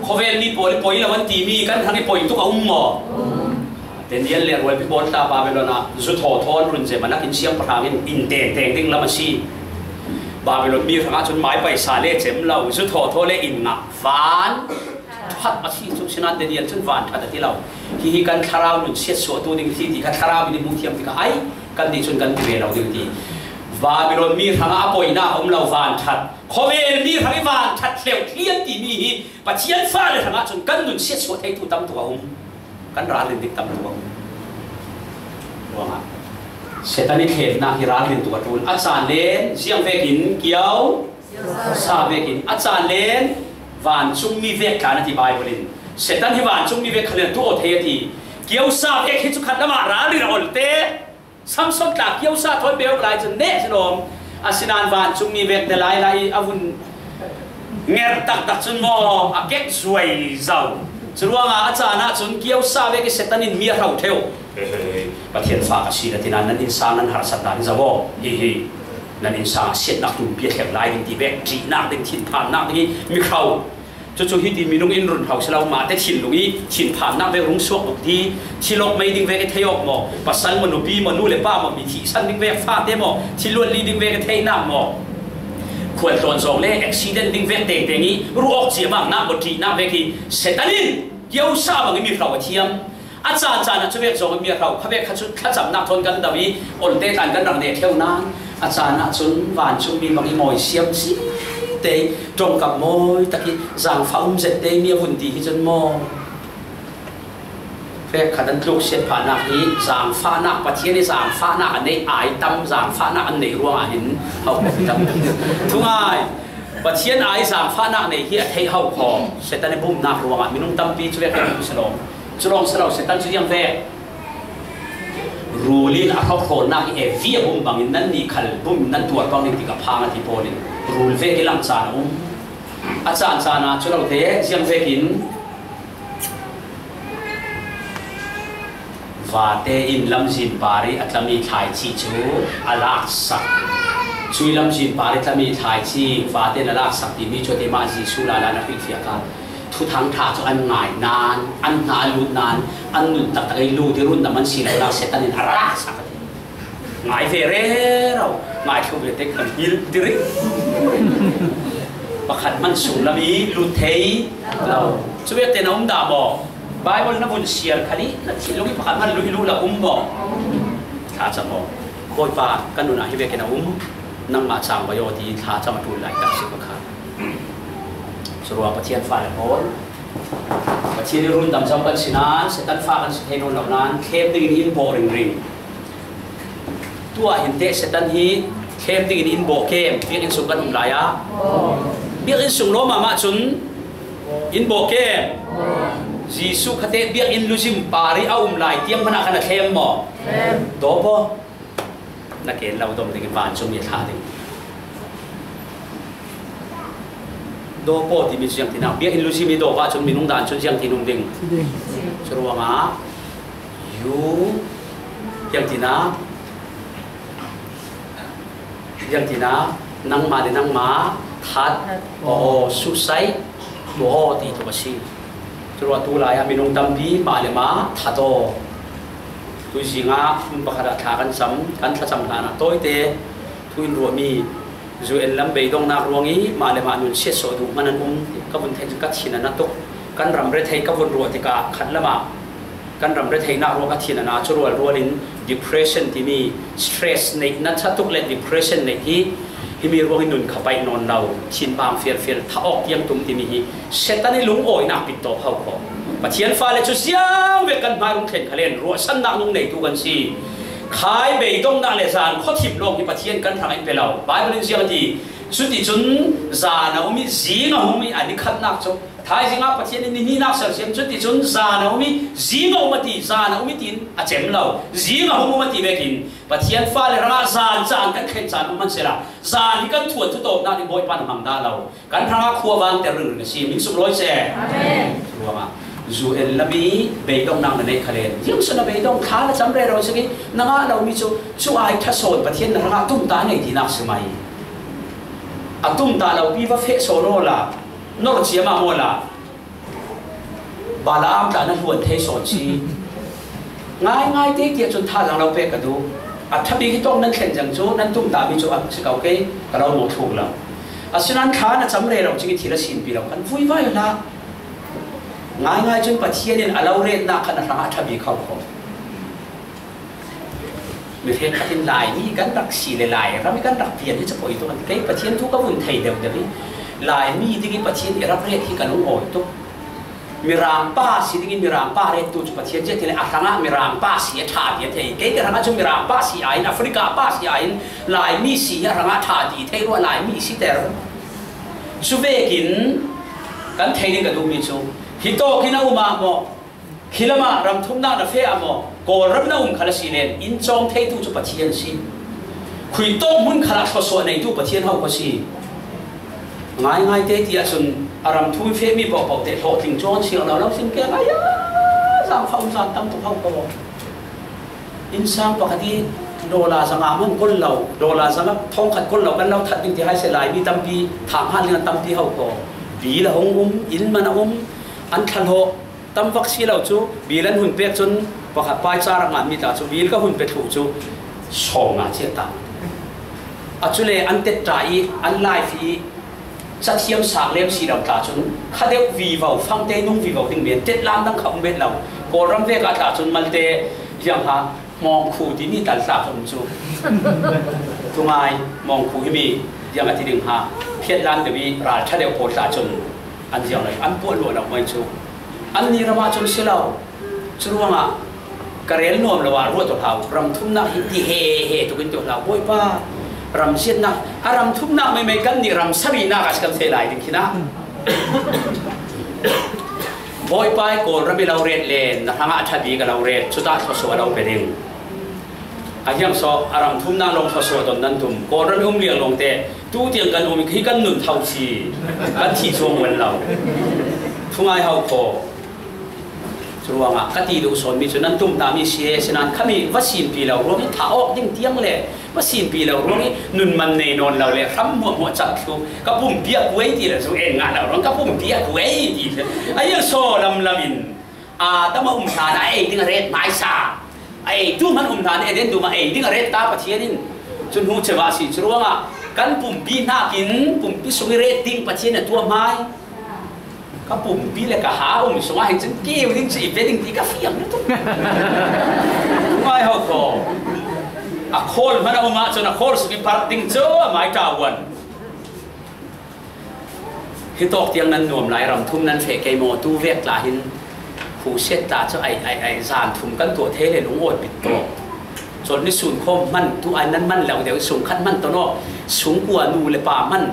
Khawvel mi pawl i poi lo an timi kan hrang i poi tuk a um maw? Daniel le rualpi pawl tla Babylon ah zu thawthaw an run zem a nakin siangpahrang in in tengteng ding lam a si. Babylon mi hrangah cun mai paisa le cem lo, zu thawthaw le in ngah, van ṭhat a si cu. Sinain Daniel cun van ṭhat a ti lo. Hihi kan thlarau nun siatsuahtu ding si ti kha thlarau in i hmuh thiam tikah ai kan ti cun kan ti ve lo ding ti. Babylon mi hrangah a poinak a um lo, van ṭhat. Khawvel mi hrang i van ṭhat hleuh thlian timi hi Pathian fale hrangah cun kan nun siatsuah theitu tam tuk a um. Kan ralrin dik tam tuk a um. Ruangah Satan i thlennak hi ralrin tuk a ṭul. A caan len ziang vekin kio sa vekin a caan len vancungmi vek tla na ti Baibal in. Satan hi vancungmi vek khalin a tuah thei a ti. Kio sa vek hi cu khat lamah ralrin a ol te. Samson tla kio sa thawi pek lai cun neh si lawm. Asinain vancungmi vek te lai lai a vun nger taktak cun maw a kek zuai zo. Curuangah a caan ah cun kio sa vek i Satan in mi a hro ṭheu. He, he, he. Pathian fa ka si na tinan nan innsang nan harsat dan zo aw. Hi hi. Nan innsang ah siatnak tumpi a thleng lai ding ti vek, ṭihnak ding, thinphannak ding i mi hro. Cucu hiti minung in run hro si lo, mahte thinlung i thinphannak vek rung suak tuk ti, thil awk mei ding vek i thei awk maw? Pasal maw, nupi maw, nu le pa maw, mi thihsan ding vek, fate maw, thil luat li ding vek i theihnak maw? Khual tlawn zawng le accident ding vek tengteng i ruh awk cia bangnak maw, ṭihnak vek i Satan in kio sa bang i mi hro a thiam. A caan caan ah cuvek zong mi a hro, khavek kha cu thlacamnak thawn kan do i, olte tlan kan rak neh ṭheu nain, a caan ah cun vancungmi bang i mawi siam si te, ṭongkam mawi tak i, zaangfah um zet te mi a vun ti hi cun maw? Pek khat an tluk siat phahnak hi, zaangfahnak, Pathian i zaangfahnak a neih ai tam, zaangfahnak an neih ruangah hin ho ko tam. Thungai, Pathian ai zaangfahnak neih hi a theih ho kho, Satan i bumnak ruangah minung tampi cuvek kan si lo. Cu lawng si lo, Satan cu ziang ve. Rul in a hrokhrawlnak i Evi a bum bangin nannih khal bum in nan tuar pang ding tikah phang a ti pawl in rul vek i lam caan a um. A caan caan ah cu lo te ziang vekin vate in lamzin par i a tlami thlaici cu a laksak. Cui lamzin par i tlami thlaici vate in a laksak timi cu a ti mah Jesuh lala na hrilhfiah kha. Thuthang ṭha cu an ngai nain, an hna a lut nain, an nun taktak i lut i rundam an si lo, lak Satan in a rak sak a ti. Ngai ve rero, ngai thlu ve te kan hil ti rih. Pakhat hman sunglam i lut thei lo. Cu vialte na um dah maw? Baibal na vun siar kha nih, na thil lo i pakhat hman luh i luh lo um maw? Thlacam maw? Bawipa, ka nun ah hi vekin a um, nangmah cang vai aw ti thlacam a ṭul lai tak si ka kha. Curuang Pathian fale pawl, Pathian i rundam zong kan si nain, Satan fa kan si thei nawn lo nain, thlem dingin in bawh ringring. Tuah hin teh Satan hi thlem dingin in bawh kem, biakinn sung kan um lai ah. Biakinn sung lawm mahmah cun in bawh kem. Jesuh khate biakinn luzim par ih a um lai tiang hmanah khan a thlem maw? Thlem. Dawp aw. Na ken lo dom dingin vancung mi a thlah ding. Dawp aw timi cu ziangtin ah, biakinn luzim ih dawp ahcun minung dan cun ziangtin um ding. Curuangah, you, ziangtin ah, ziangtin ah, nangmah le nangmah that aw, suicide tuah aw ti tuk a si. Curuah tu lai ah minung tampi mah le mah that aw. Tuzing ah hmun pakhat ah thla kan cam, kan thlacam hlan ah tawite thu in ruahmi U N lam beidonghnak ruang ih mah le mah nun siatsuah duh hman an um. Ka vun theih cun ka thin a na tuk. Kan ram rethei ka vun ruah tikah khat lam ah kan ram retheihnak ruang ka thin a na, cu rualrual in depression timi, stress neih na ṭha tuk le depression neih hi, himi ruang in nun kha paih nawn lo, thinbang fialfial, thah awk tiang tum timi hi Satan ih lungawinak pit tawp ho kho. Pathian fale cu ziang vek kan hmai rung thlen khalen ruahsannak nung neitu kan si. Khai beidonghnak le zan khuathim lawng hi Pathian kan hrangah in pe lo. Baibal in ziang a ti? Cuticun zan a um ih zing a hung ih a ni khatnak cu thaizing ah Pathian in ni hnihnak sersiam, cuticun zan a um ih zing a um a ti, zan a um ih tiin a cem lo, zing a hung um a ti vekin Pathian fale hrangah zan caan kan thlen caan um hman sehla, zan hi kan thuanthu tawpnak nih Bawipa nih hmang dah lo. Kan hrangah khua vangter ringring a si, min sunglawi seh. Amen. Curuangah U N lam ih beidonghnak na neih khalen, ziangso na beidong, thla na cam rero sik ih na ngah lomi cu, cu ai ṭha sawn Pathian na hrangah tumtah nei tinak si mai. A tumtah lopi va feh sawn awla, nor ciam ah maw la, Balaam tla na hluan thei sawn si. Ngaingai te tiah cun thazaang lo pek ka duh. A ṭha bik hi tawng nan thlen cang cu nan tumtahmi cu a si ko, kei ka lo mawhthluk lo. Asinain thla na cam rero cing ih thil a sinpi lo, kan vuivai hlah. Ngaingai cun Pathian in a lo retnak khan a hrangah a ṭha bik ho kho. Mi hrekkhat in Laimi kan rak si le Lairam ih kan rak pian hi cu poi tuk an ti. Kei Pathian thu ka vun thei deuhdeuh ih Laimi ding ih Pathian i rak ret hi ka lungawi tuk. Mirang pa si ding ih Mirang pa rettu cu Pathian ziah ti le a hrangah Mirang pa si a ṭha ti a thei. Kei ka hrangah cu Mirang pa si aiin, Africa pa si aiin, Laimi si hi a hrangah ṭha ti thei ruah, Laimi si ter. Cu vekin kan thei ding ka duhmi cu hitawk in a um ah maw? Khi lamah ramthumnak na feh ah maw? Kawlram na um khal a si len, in cawng theitu cu Pathian a si. Khuitawk hmun khalah thluasuah neitu Pathian ho kha si. Ngaingai te ti ahcun a ramthum fehmi pohpoh te hlawhtling cuang a si lo, lo sin ke ngai a, zaangfah um zan tam tuk ho kha. Innsang pakhat ih dollar zanga hman kul lo, dollar zanga thawngkhat kul lo kan lo that ding ti hai seh, Laimi tampi thah hngal ding an tampi ho kha. Bil a hung um, inn man a um, an thla hlawh. Tam vak si lo cu, bil an hun pek cun pakhat paica rak nganmi tla cu bil ka hun pe thluh cu sawm nga ciah ta. Acule an tetra ih an life ih cathiam sang lem si lo tla cun kha deuh vivo, fangte nung vivo ding men tetlam dang kha um bet lo. Kawlram vek ah tla cun malte ziangha mawngkhu timi tal tla kha um cu. Tungai mawngkhu himi ziang a ti ding ha, phiatlam deuh ih ralṭha deuh pawl tla cun an ziang lo, an puah luah lo mai cu. Annih ram ahcun si lo. Curuangah ka rel nuam lo ah ruah tuah hlah u. Ramthumnak hi ti he he tuk in tuah hlah u. Bawipa, ramziatnak, a ramthumnak meimei kannih ram sarihnak ah si kan feh lai ding khin ah. Bawipa ih Kawlram ih lo ret le na hrangah a ṭha bik a lo ret, cutah thluasuah a lo pe ding. A hiang saw a ramthumnak lawng thluasuah ton nan tum. Kawlram ih um liang lawngte tu tiang kan um ih hi kan nun tho si, kan thih cuang uan lo. Thungai ho kho. Curuangah ka ti duh sawnmi cu nan tumtahmi si e, sinain khami va sinpi lo ruang ih thah awk ding tiang le va sinpi lo ruang ih nun man nei nawn lo le hram hmuahhmuah cak thlu ka pumpi a kuai ti le cu en ngah lo ruang ka pumpi a kuai ti le a hiang saw lamlam in Adam a um hlan ah a ei ding a ret hmaisa. A ei tu hman um hlan Eden dum ah ei ding a ret ta Pathian in cun hnu ceva a si. Curuangah kan pumpi hnakin pumpi sung ih ret ding Pathian a tuah hmai. Ka pumpi le ka ha um sungah hin cun keu ding cu i pe ding ti ka fiang lutuk. Ngai ho kho. A khawl hman a um ahcun a khawl sung ih parh ding cu a mai ṭauan. Hitawk tiang nan nuam lai, ramthum nan feh kei maw? Tu vek tla hin khusiat tla cu ai, ai, ai, zan thum kan tuah thei le lungawi pit tawk. Cawn ni sun khawm hman, tu ai nan man lo deuh, sungkhat hman ton aw. Sungkua nu le pa hman,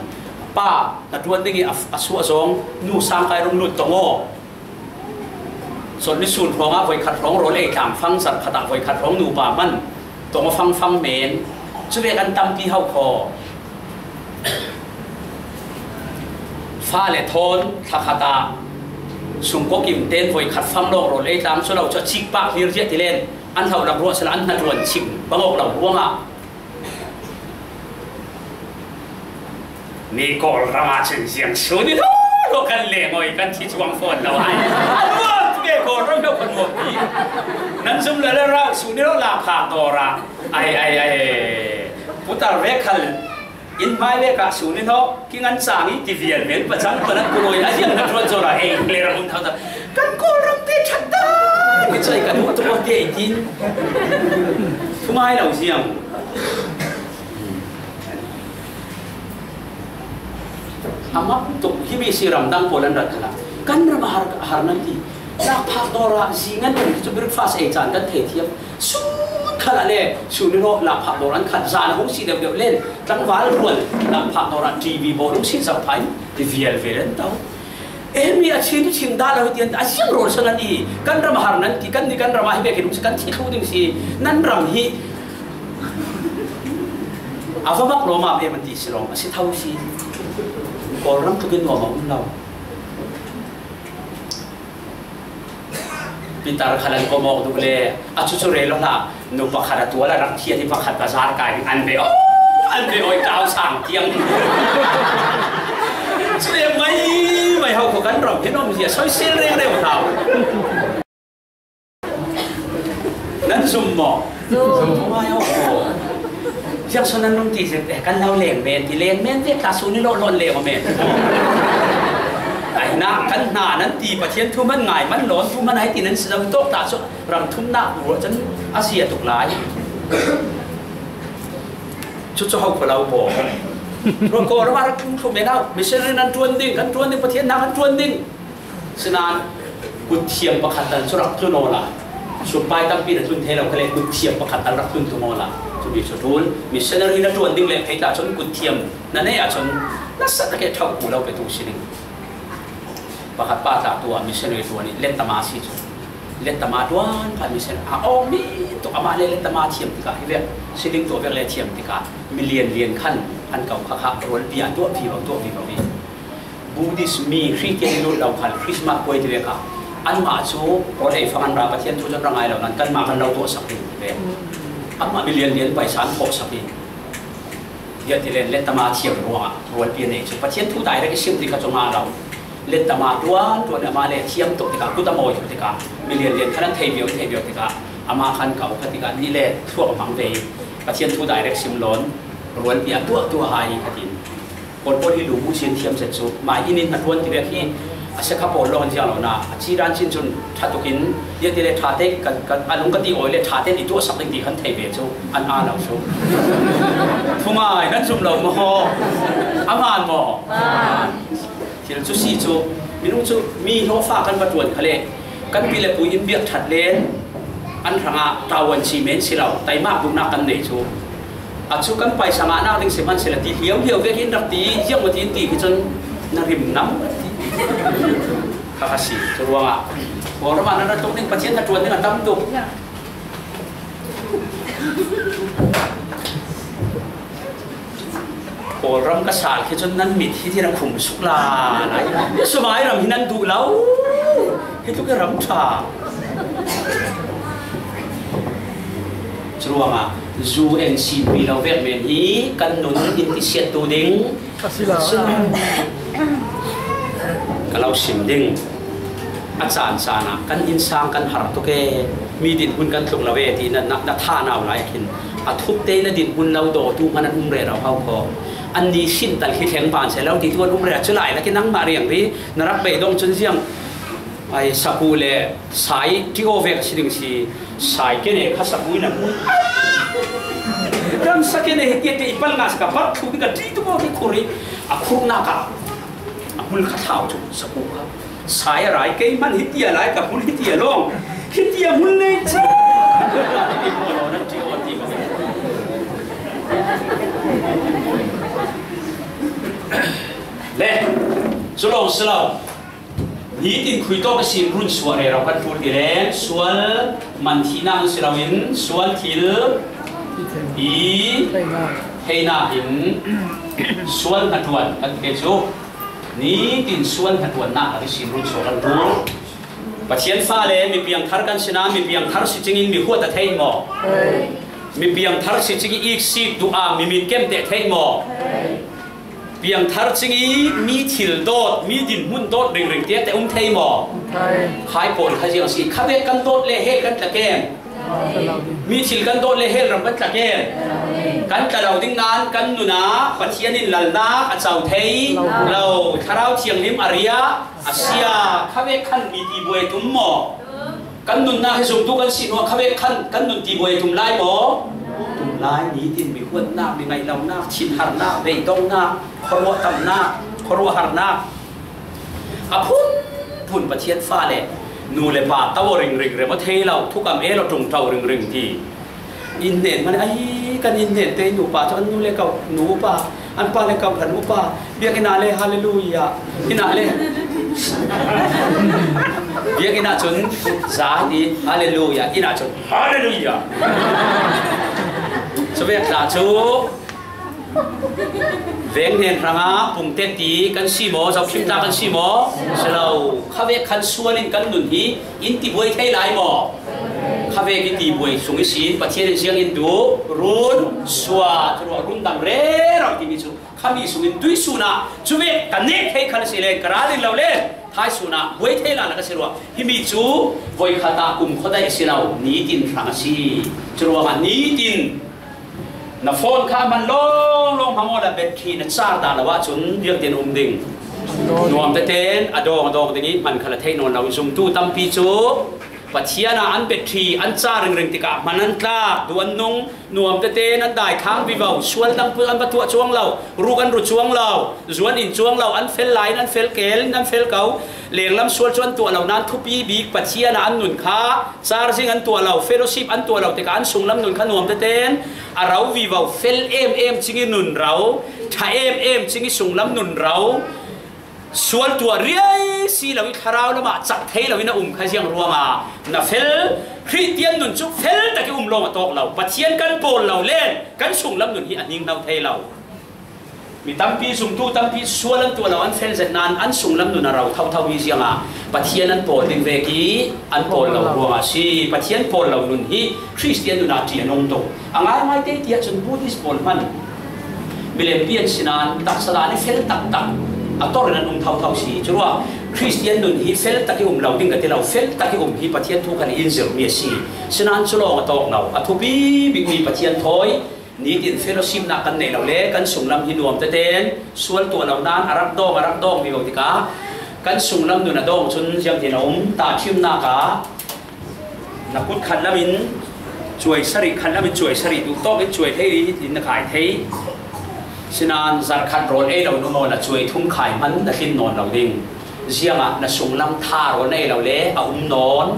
pa na ṭuan ding ih a, a suah zawng nu sangkai rung lut tong aw. Chawlhni sun hrawngah voikhat hrawng rawl ei tlang fang, zarhkhatah voikhat hrawng nupa man tawng a fangfang men. Cuvek an tampi hau khaw. Fale thawn thlakhatah sungkawkim ten voikhat fang lawng rawl ei tlang cu lo cu a cikpak hlir ziah ti len an hloh lam ruah sila an hnaṭuan chim bang awk lo ruangah, mi Kawlram ah cun ziang sun i lo lo kan leng aw i kan thi cuang fawn lo ai. A nuam ke Kawlram lo kan muak pi. Nan zum le le rau sun i lo la phak dawr ah. Ai, ai, ai. Putar ve khal in hmai ve kah sun i lo ki ngan cang i ti vial vial pa cang pa nan ku roi a ziang na tuan zo ra ei le ra um thau ta. Kan Kawlram te that ta. Ni chai kan mu tu te tin. Thungai lo ziang. A mak tuk hi mi si ramdang pawl an rat khala kan ram a har, har nan ti. Lak phak dawr ah zi ngan kan cu breakfast ei caan kan thei thiam. Sun khalah le sun i rawh lak phak dawr an khat zan a hung si deuh deuh len tlangval rual lak phak dawr ah T V bawl hung si zo phain ti vial vial an tau. Emi a chin tu chin dah lo hi tian a ziang rawl sang an i kan ram a har nan ti kan ni kan ram a hi bek hi dum si kan thi thlu ding si nan ram hi a va mak lawm ah em an ti si lawm a si tho si. Kawlram tukin nuam a um lo. Pitar khalan ko mawk duh le a cucu rel lo hlah. Nu pakhat a tual a rak thiat i pakhat bazar kai ding an ve aw, an ve aw i tau sang tiang. Cule mai mai hau ko kan ram hin om zia soisel reng reng hau. Nan zum maw? Zum. Mai hau ko. Ziang so nan rum ti zek eh kan lau leng men ti leng men zek ta su ni lo lon leng men. Ai na kan hna nan ti Pathian thu man ngai man lon thu man ai ti nan si lo tok ta so. Ram thumnak ruah cun a si a tuk lai. Cucu ho khualau pawl ruah ko ram a rak tlung thum men au missionary nan ṭuan ding kan ṭuan ding Pathian hna kan ṭuan ding. Sinain kutthiam pakhat tal cu rak tlun awla sumpai tampi na tlun thei lo khale kutthiam pakhat tal rak tlun tung awla cumi cu ṭul missionary na ṭuan ding le phei tla cun kutthiam na nei ahcun na sat a ke ṭhauh ku lo pe tu si ding. Pakhat pa tla tu ah missionary tu a nih lettama si cu. Lettama tuan kha mission a awk mi tuk amah le lettama thiam tikah hi vek si ding tu a vek le thiam tikah milian lian khan an kau kha kha rualpi ah tuah vivo tuah vivo hi. Buddhist mi Christian lut lo khan Christmas puai ti vek ah anmah cu rawl ei fang an ra Pathian thu cun ra ngai lo nan kanmah kan lo tuah sak ding ti ve. Amah milian lian paisa an khawh sak ding. Ziah ti len lettama thiam ruangah rualpi a nei cu Pathian thu direct i sim ti kha cu ngah lo. Lettama tuan tuan amah le thiam tuk tikah kut a mawi tuk tikah milian lian khan an thei viau thei viau tikah amah khan kau kha tikah ni le thluak a hmang ve i Pathian thu direct sim lawn rualpi a tuah tuah hai khatin. Pawl pawl hi lu bu chin thiam zet cu mai inn in a tuan ti vek hi a sia kha pawl lawng an ziang lo na a ci dan chin cun ṭha tukin ziah ti le ṭha te kan, kan a lung ka ti awi le ṭha te i tuah sak ding ti khan thei ve cu an aa lo cu. Thungai nan zum lo maw? A man maw? Thil cu si cu minung cu mi hlawfa kan va ṭuan kha le kan pi le pui in biak ṭhat len an hrangah tawan si men si lo taimak duhnak kan nei cu. A cu kan paisa ngahnak ding si hman sila ti hliau hliau vekin rak ti ziang maw tiin ti hi cun na rim nam rak ti. Kha kha si cu ruangah Kawlram ah nan rak tlung ding Pathian hnaṭuan ding a tam tuk. Kawlram ka sal khi cun nan mit hi ti rak khum suk la lai. Sumai ram hi nan duh lo. Hi tuk i ram ṭha. Curuangah U N C pi lo vek men hi kan nun in ti siat tu ding. A si lo. A si lo. Ka lo sim ding. A caan caan ah kan innsang kan har tuk e. Mi dinhmun kan tlung lo e ti na, na, na thah nau lai khin. A thuk te na dinhmun lo daw tu hman an um rero hau kho. An ni sin tal khi thleng ban se lo ti tu an um rero cu lai lakin nangmah riang ri na rak beidong cun ziang. Ai, saku le sai ṭi aw vek a si ding si, sai kene kha saku in a hmu. Ram sa kene hi tiah i pal nga sa ka pal thlu ding ka ṭi tuk aw ki khur i a khurhnak ah a hmul kha thlau cu saku kha. Sai a rai kei hman hi tia lai ka hmul hi tia lawng. Hi tia hmul nei cha. Le, cu lawng si lo. Nitin khui tawk ihsin run suah rero kan ṭul ti leng, sual man thihnak si loin, sual thil i theihnak in sual hnaṭuan kan ti cu. Nitin sual hnaṭuannak ihsin run suah kan ṭul. Pathian fale mi piangthar kan si nain, mi piangthar si cingin mi huat a thei maw? Mi piangthar si cingin iksik duh a mi mit kemteh thei maw? Piangthar cingin mi thil dawt, mi dinhmun dawt ringring tiah te um thei maw? Khai pawl kha ziang si, khavek kan dawt le hel kan tla kem? Mi thil kan dawt le hel ram kan tla kem? Kan tla lo ding nain kan nun ah Pathian in lalnak a co thei lo, Thlarau Thianghlim a riah a sia, khavek khan mi tibuai a tum maw? Kan nunnak hi zumtu kan si hnuah khavek khan kan nun tibuai a tum lai maw? Tum lai. Nitin mi huatnak, mi ngaihlonak, thinharnak, beidongnak, khuaruahtamnak, khuaruahharnak a phunphun Pathian fale nu le pa to aw ringring, rem aw thei lo, thukam el aw ṭungṭo ringring ti. Inn hnen hmanh ai kan inn hnen te nupa cu an nu le ko, nupa, an pa le ko hlan upa, biakinn ah le Hallelujah, inn ah le biakinn ah cun za ti Hallelujah, inn ah cun Hallelujah. Cuvek tla cu veng hnen hrangah pungtet ti kan si maw? Zohkimnak kan si maw? Si lo. Khavek khan sual in kan nun hi in tibuai thei lai maw? Khavek i tibuai sung ihsin Pathian in ziang in duh, run suah, curuah rundam rero timi cu khami sungin tuihsun ah cuvek ka nek thei khal a si len, ka ra ding lo len, thaisun ah buai thei lala ka si ruah. Himi cu voikhat ah kumkhuadaih a si lo, nitin hrang a si. Curuangah nitin na phone kha a hman lawnglawng hmang awla battery na char dah lo ahcun vialte na um ding. Nuam tete in a dawng a dawng ding i hman khal a theih nawn lo. Zumtu tampi cu Pathian ah an battery an char ringring tikah hman an tlak, duh an nung, nuam tete in an daithlang vivo, sual dang put an va tuah cuang lo, ruk an ru cuang lo, zuan in cuang lo, an fel lai in an fel kel in an fel ko, lenglam sual cu an tuah lo nain thupi bik Pathian ah an nun kha, charging an tuah lo, fellowship an tuah lo tikah an sunglam nun kha nuam tete in a ro vivo, fel em em cing i nun ro, ṭha em em cing i sunglam nun ro, sual tuah riai si lo i thlarau lamah cak thei lo in a um kha ziang ruangah na fel, Khristian nun cu fel tak i um lawng a tawk lo. Pathian kan pawl lo len kan sunglam nun hi a ning hno thei lo. Mi tampi, zumtu tampi sual an tuah lo, an fel zet nain an sunglam nun a ro thotho hi ziangah Pathian an pawl ding vek i an pawl lo ruangah a si. Pathian pawl lo nun hi Khristian nun ah ṭih a nung tuk. A ngaingai te ti ahcun Buddhist pawl hmanh milempi an si nain taksa dan i fel taktak a tor in an um thotho si. Curuah Khristian nun hi fel tak i um lo ding ka ti lo, fel tak i um hi Pathian thu khan in zirhmi a si. Sinain cu lawng a tawk lo, a thupi bikmi Pathian thawi nitin fellowshipnak kan neih lo le kan sunglam hi nuam tete in sual tuah lo nain a rak dawng, a rak dawng vivo tikah kan sunglam nun a dawng cun ziangtin a um, tahṭhimnak ah na kut khat lam in cuai sarih, khat lam in cuai sarih duh tawk in cuai thei rih in na khai thei. Sinain zarh khat rawl ei lo in um awla cuai thum khai hmanh na tlin nawn lo ding. Ziangah na sunglam tha rawl na ei lo le a um nawn.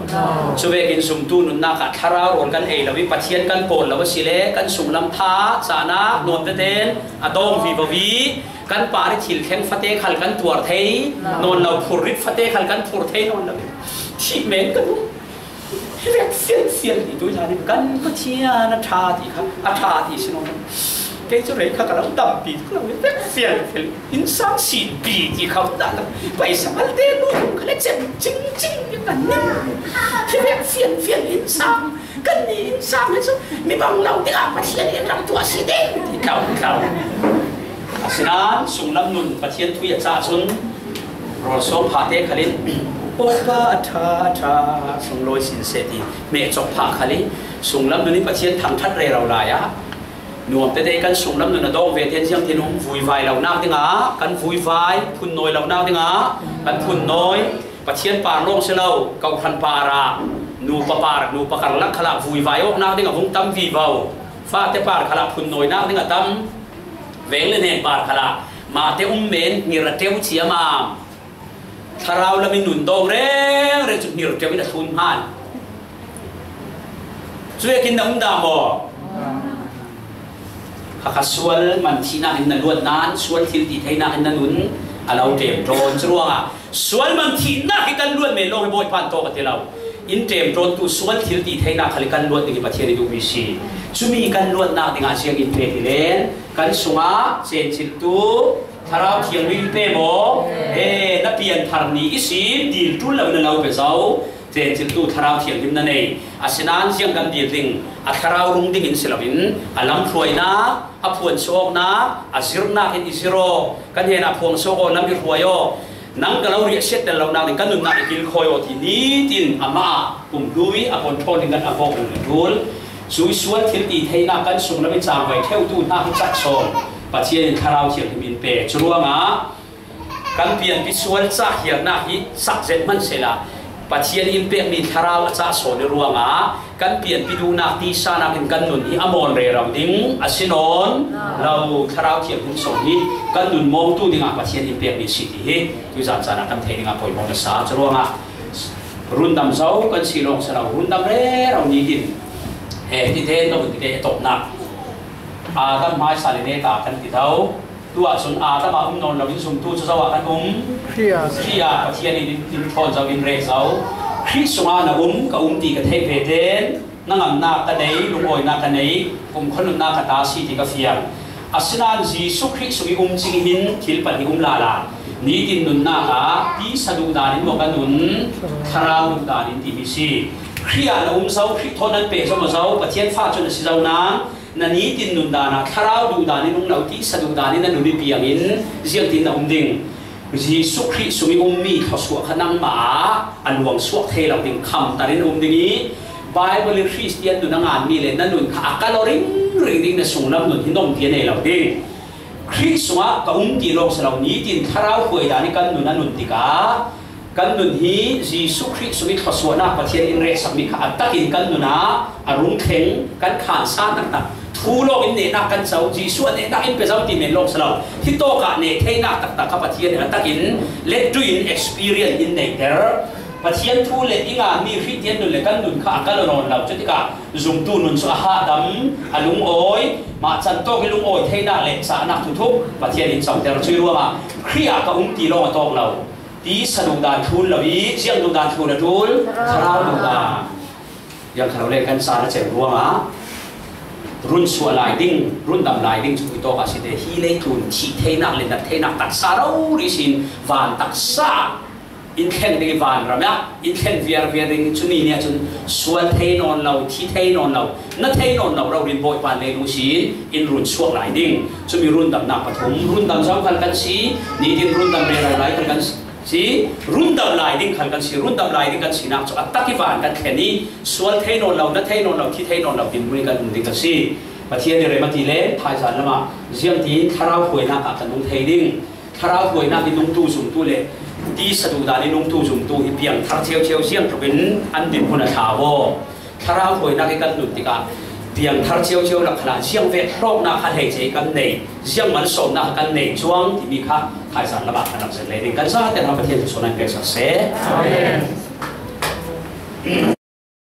Cuvekin zumtu nunnak ah thlarau rawl kan ei lo i Pathian kan pawl lo a si le kan sunglam tha cahnak nuam tete in a dawng vivo i kan par i thil thleng fate khal kan tuar thei nawn lo, phurrit fate khal kan phur thei nawn lo. Thih men kan um. Hi vek fianfian hi tu hlan in kan Pathian a ṭha ti kha, a ṭha ti si nawn lo. Kei cu rei kha ka lo tampi tuk lo, hi vek fianfian. Innsang sinpi ti kha dah lo. Paisa malte nu kha le cem cing cing hi kan ni. Hi vek fianfian innsang. Kan ni innsang hi cu mi bang lo tikah Pathian in rak tuah si ding ti tlau tlau. Asinain sunglam nun Pathian thui a cah cun rawl sawm phate khal in, "Bawipa a ṭha, a ṭha, sunglawi sin seh," ti hmeh cawk phah khal i sunglam nun i Pathian thangṭhat rero lai ah nuam tete kan sunglam nun a dawng ve tein ziangtin um, vuivai lonak dingah kan vuivai, phunnawi lonak dingah kan phunnawi, Pathian par lawng si lo, kohhran par ah, nupa par, nupa karlak khalah vuivai awknak ding a vung tam vivo. Fate par khalah phunnawinak ding a tam. Veng le hnen par khalah mahte um men, hngir a ṭeu ciamam. Thlarau lam in nun dawng rengreng cu hngir ṭeu in a thlun hman. Cuvekin na um dah maw? Khakha sual man thihnak in na luat nain, sual thil ti theinak in na nun, A lo ṭemṭawn. Curuangah sual man thihnak hi kan luat men lawng hi Bawipa in tawk a ti lo. In ṭemṭawntu sual thil tih theihnak khal hi kan luat ding hi Pathian i duhmi si. Cumi kan luatnak dingah ziang in pe ti len, kan sungah cenciltu Thlarau Thianghlim in pe maw? He, na pianthar ni ihsin dil ṭul lo in a lo pe zo. Cenciltu Thlarau Thianghlim na nei. Asinain ziang kan dil ding? A thlarau rung dingin si loin a lamhruainak, a phuansuahawknak, a zirnak in i zir aw, kan hnenah phuangsuahawk aw, lam i hruai aw, nang ka lo riahsiat tel lonak ding, ka nunnak i kilkhawi aw ti nitin amah ah pumhlui a pon ṭhawn ding kan a bawk ding a ṭul. Cui sual thil tih theihnak kan sung lam i cangvai ṭheutu hna hi cak sawn Pathian in Thlarau Thianghlim in pe. Curuangah kan pianpi sual cak hiarnak hi sak zet hmanh sehla, Pathian in pekmi thlarau a cah sawn i ruangah kan pianpi duhnak tisa nakin kan nun hi a mawn rero ding a si nawn lo. Thlarau Thianghlim sawn hi kan nun mawngtu dingah Pathian in pekmi si ti hi tuizan caan ah kan thei dingah poimawh na sa. Curuangah rundam zo kan si lawng si lo, rundam rero nitin he ti te, no ti te, a tawpnak Adam hmaisa le neta kan ti do. Tuah cun Adam ah um nawn loin zumtu cu zo ah kan um. Khrih ah. Khrih ah Pathian in in ṭhawn zo, in rek zo. Khrih sungah na um, ka um ti ka theih ve ten, hnangamnak ka nei, lungawinak ka nei, kumkhua nunnak ka ta si ti ka fiang. Asinain Jesuh Khrih sung i um cing hin thil pahnih um lala. Nitin nunnak ah tisa duhdan in maw ka nun, thlarau duhdan in timi si. Khrih ah na um zo, Khrih thawn nan peh zo maw zo, Pathian fa cu na si zo nan, na nitin nundan ah thlarau duhdan in um lo, tisa duhdan in na nun i piang in ziangtin na um ding? Jesuh Khrih sung i ummi thluasuah kha nangmah ah a luangsuak thei lo ding khamtar in a um ding i, Baibal i Khristian nun a nganmi le na nun kha a kal aw ringring ding, na sunglam nun hi nompi a nei lo ding. Khrih sungah ka um ti lawng si lo, nitin thlarau hruai dan i kan nun a nun tikah, kan nun hi Jesuh Khrih sung i thluasuahnak Pathian in retsakmi kha a takin kan nun ah a rung thleng, kan khansa taktak. Thu lawng in nehnak kan co, Jesuh a nehnak in pe zo ti men lawng si lo. Hi tawk ah neh theinak taktak kha Pathian in a takin let ṭuih in experience in neiter. Pathian thu le i nganmi Khristian nun le kan nun kha a kal aw nawn lo. Cutikah zumtu nun cu a hahdam, a lungawi, mah can tawk i lungawi theinak le cahnak thuthuk Pathian in coter. Cui ruangah Khrih ah ka um ti lawng a tawk lo. Tisa duhdan thlun lo i, ziang duhdan thlun a ṭul? Thlarau duhdan. Ziang kha lo le kan caan a cem ruangah run suah lai ding, rundam lai ding cu khui tawk ah si te. Hi leitlun thih theinak le nat theinak taksa rori sin van taksa in thleng ding i vanram ah in thleng viarviar ding. Cumi ni ahcun sual thei nawn lo, thi thei nawn lo, na thei nawn lo rori in Bawipa leilung sin in run suak lai ding. Cumi rundamnak pathum, rundam zo khal kan si, nitin rundam rero lai khal kan si, rundam lai ding khal kan si. Rundam lai ding kan sinak cu a tak i van kan thlen i sual thei nawn lo, na thei nawn lo, thi thei nawn lo dinhmun in kan um ding kan si. Pathian i rem a ti le thaizan lamah ziangtin thlarau hruainak ah kan um thei ding. Thlarau hruainak i nungtu zumtu le tisa duhdan i nungtu zumtu hi piangthar ciocio ziangtluk in an dinhmun a thlau aw. Thlarau hruainak i kan nun tikah piangthar ciocio lak khalah ziang vek hlawknak kha hleice i kan nei, ziang malsawmnak kha kan nei cuang timi kha thaizan lamah kan rak zet lei ding. Kan zate hna Pathian cu sawn an pek sak seh. Amen.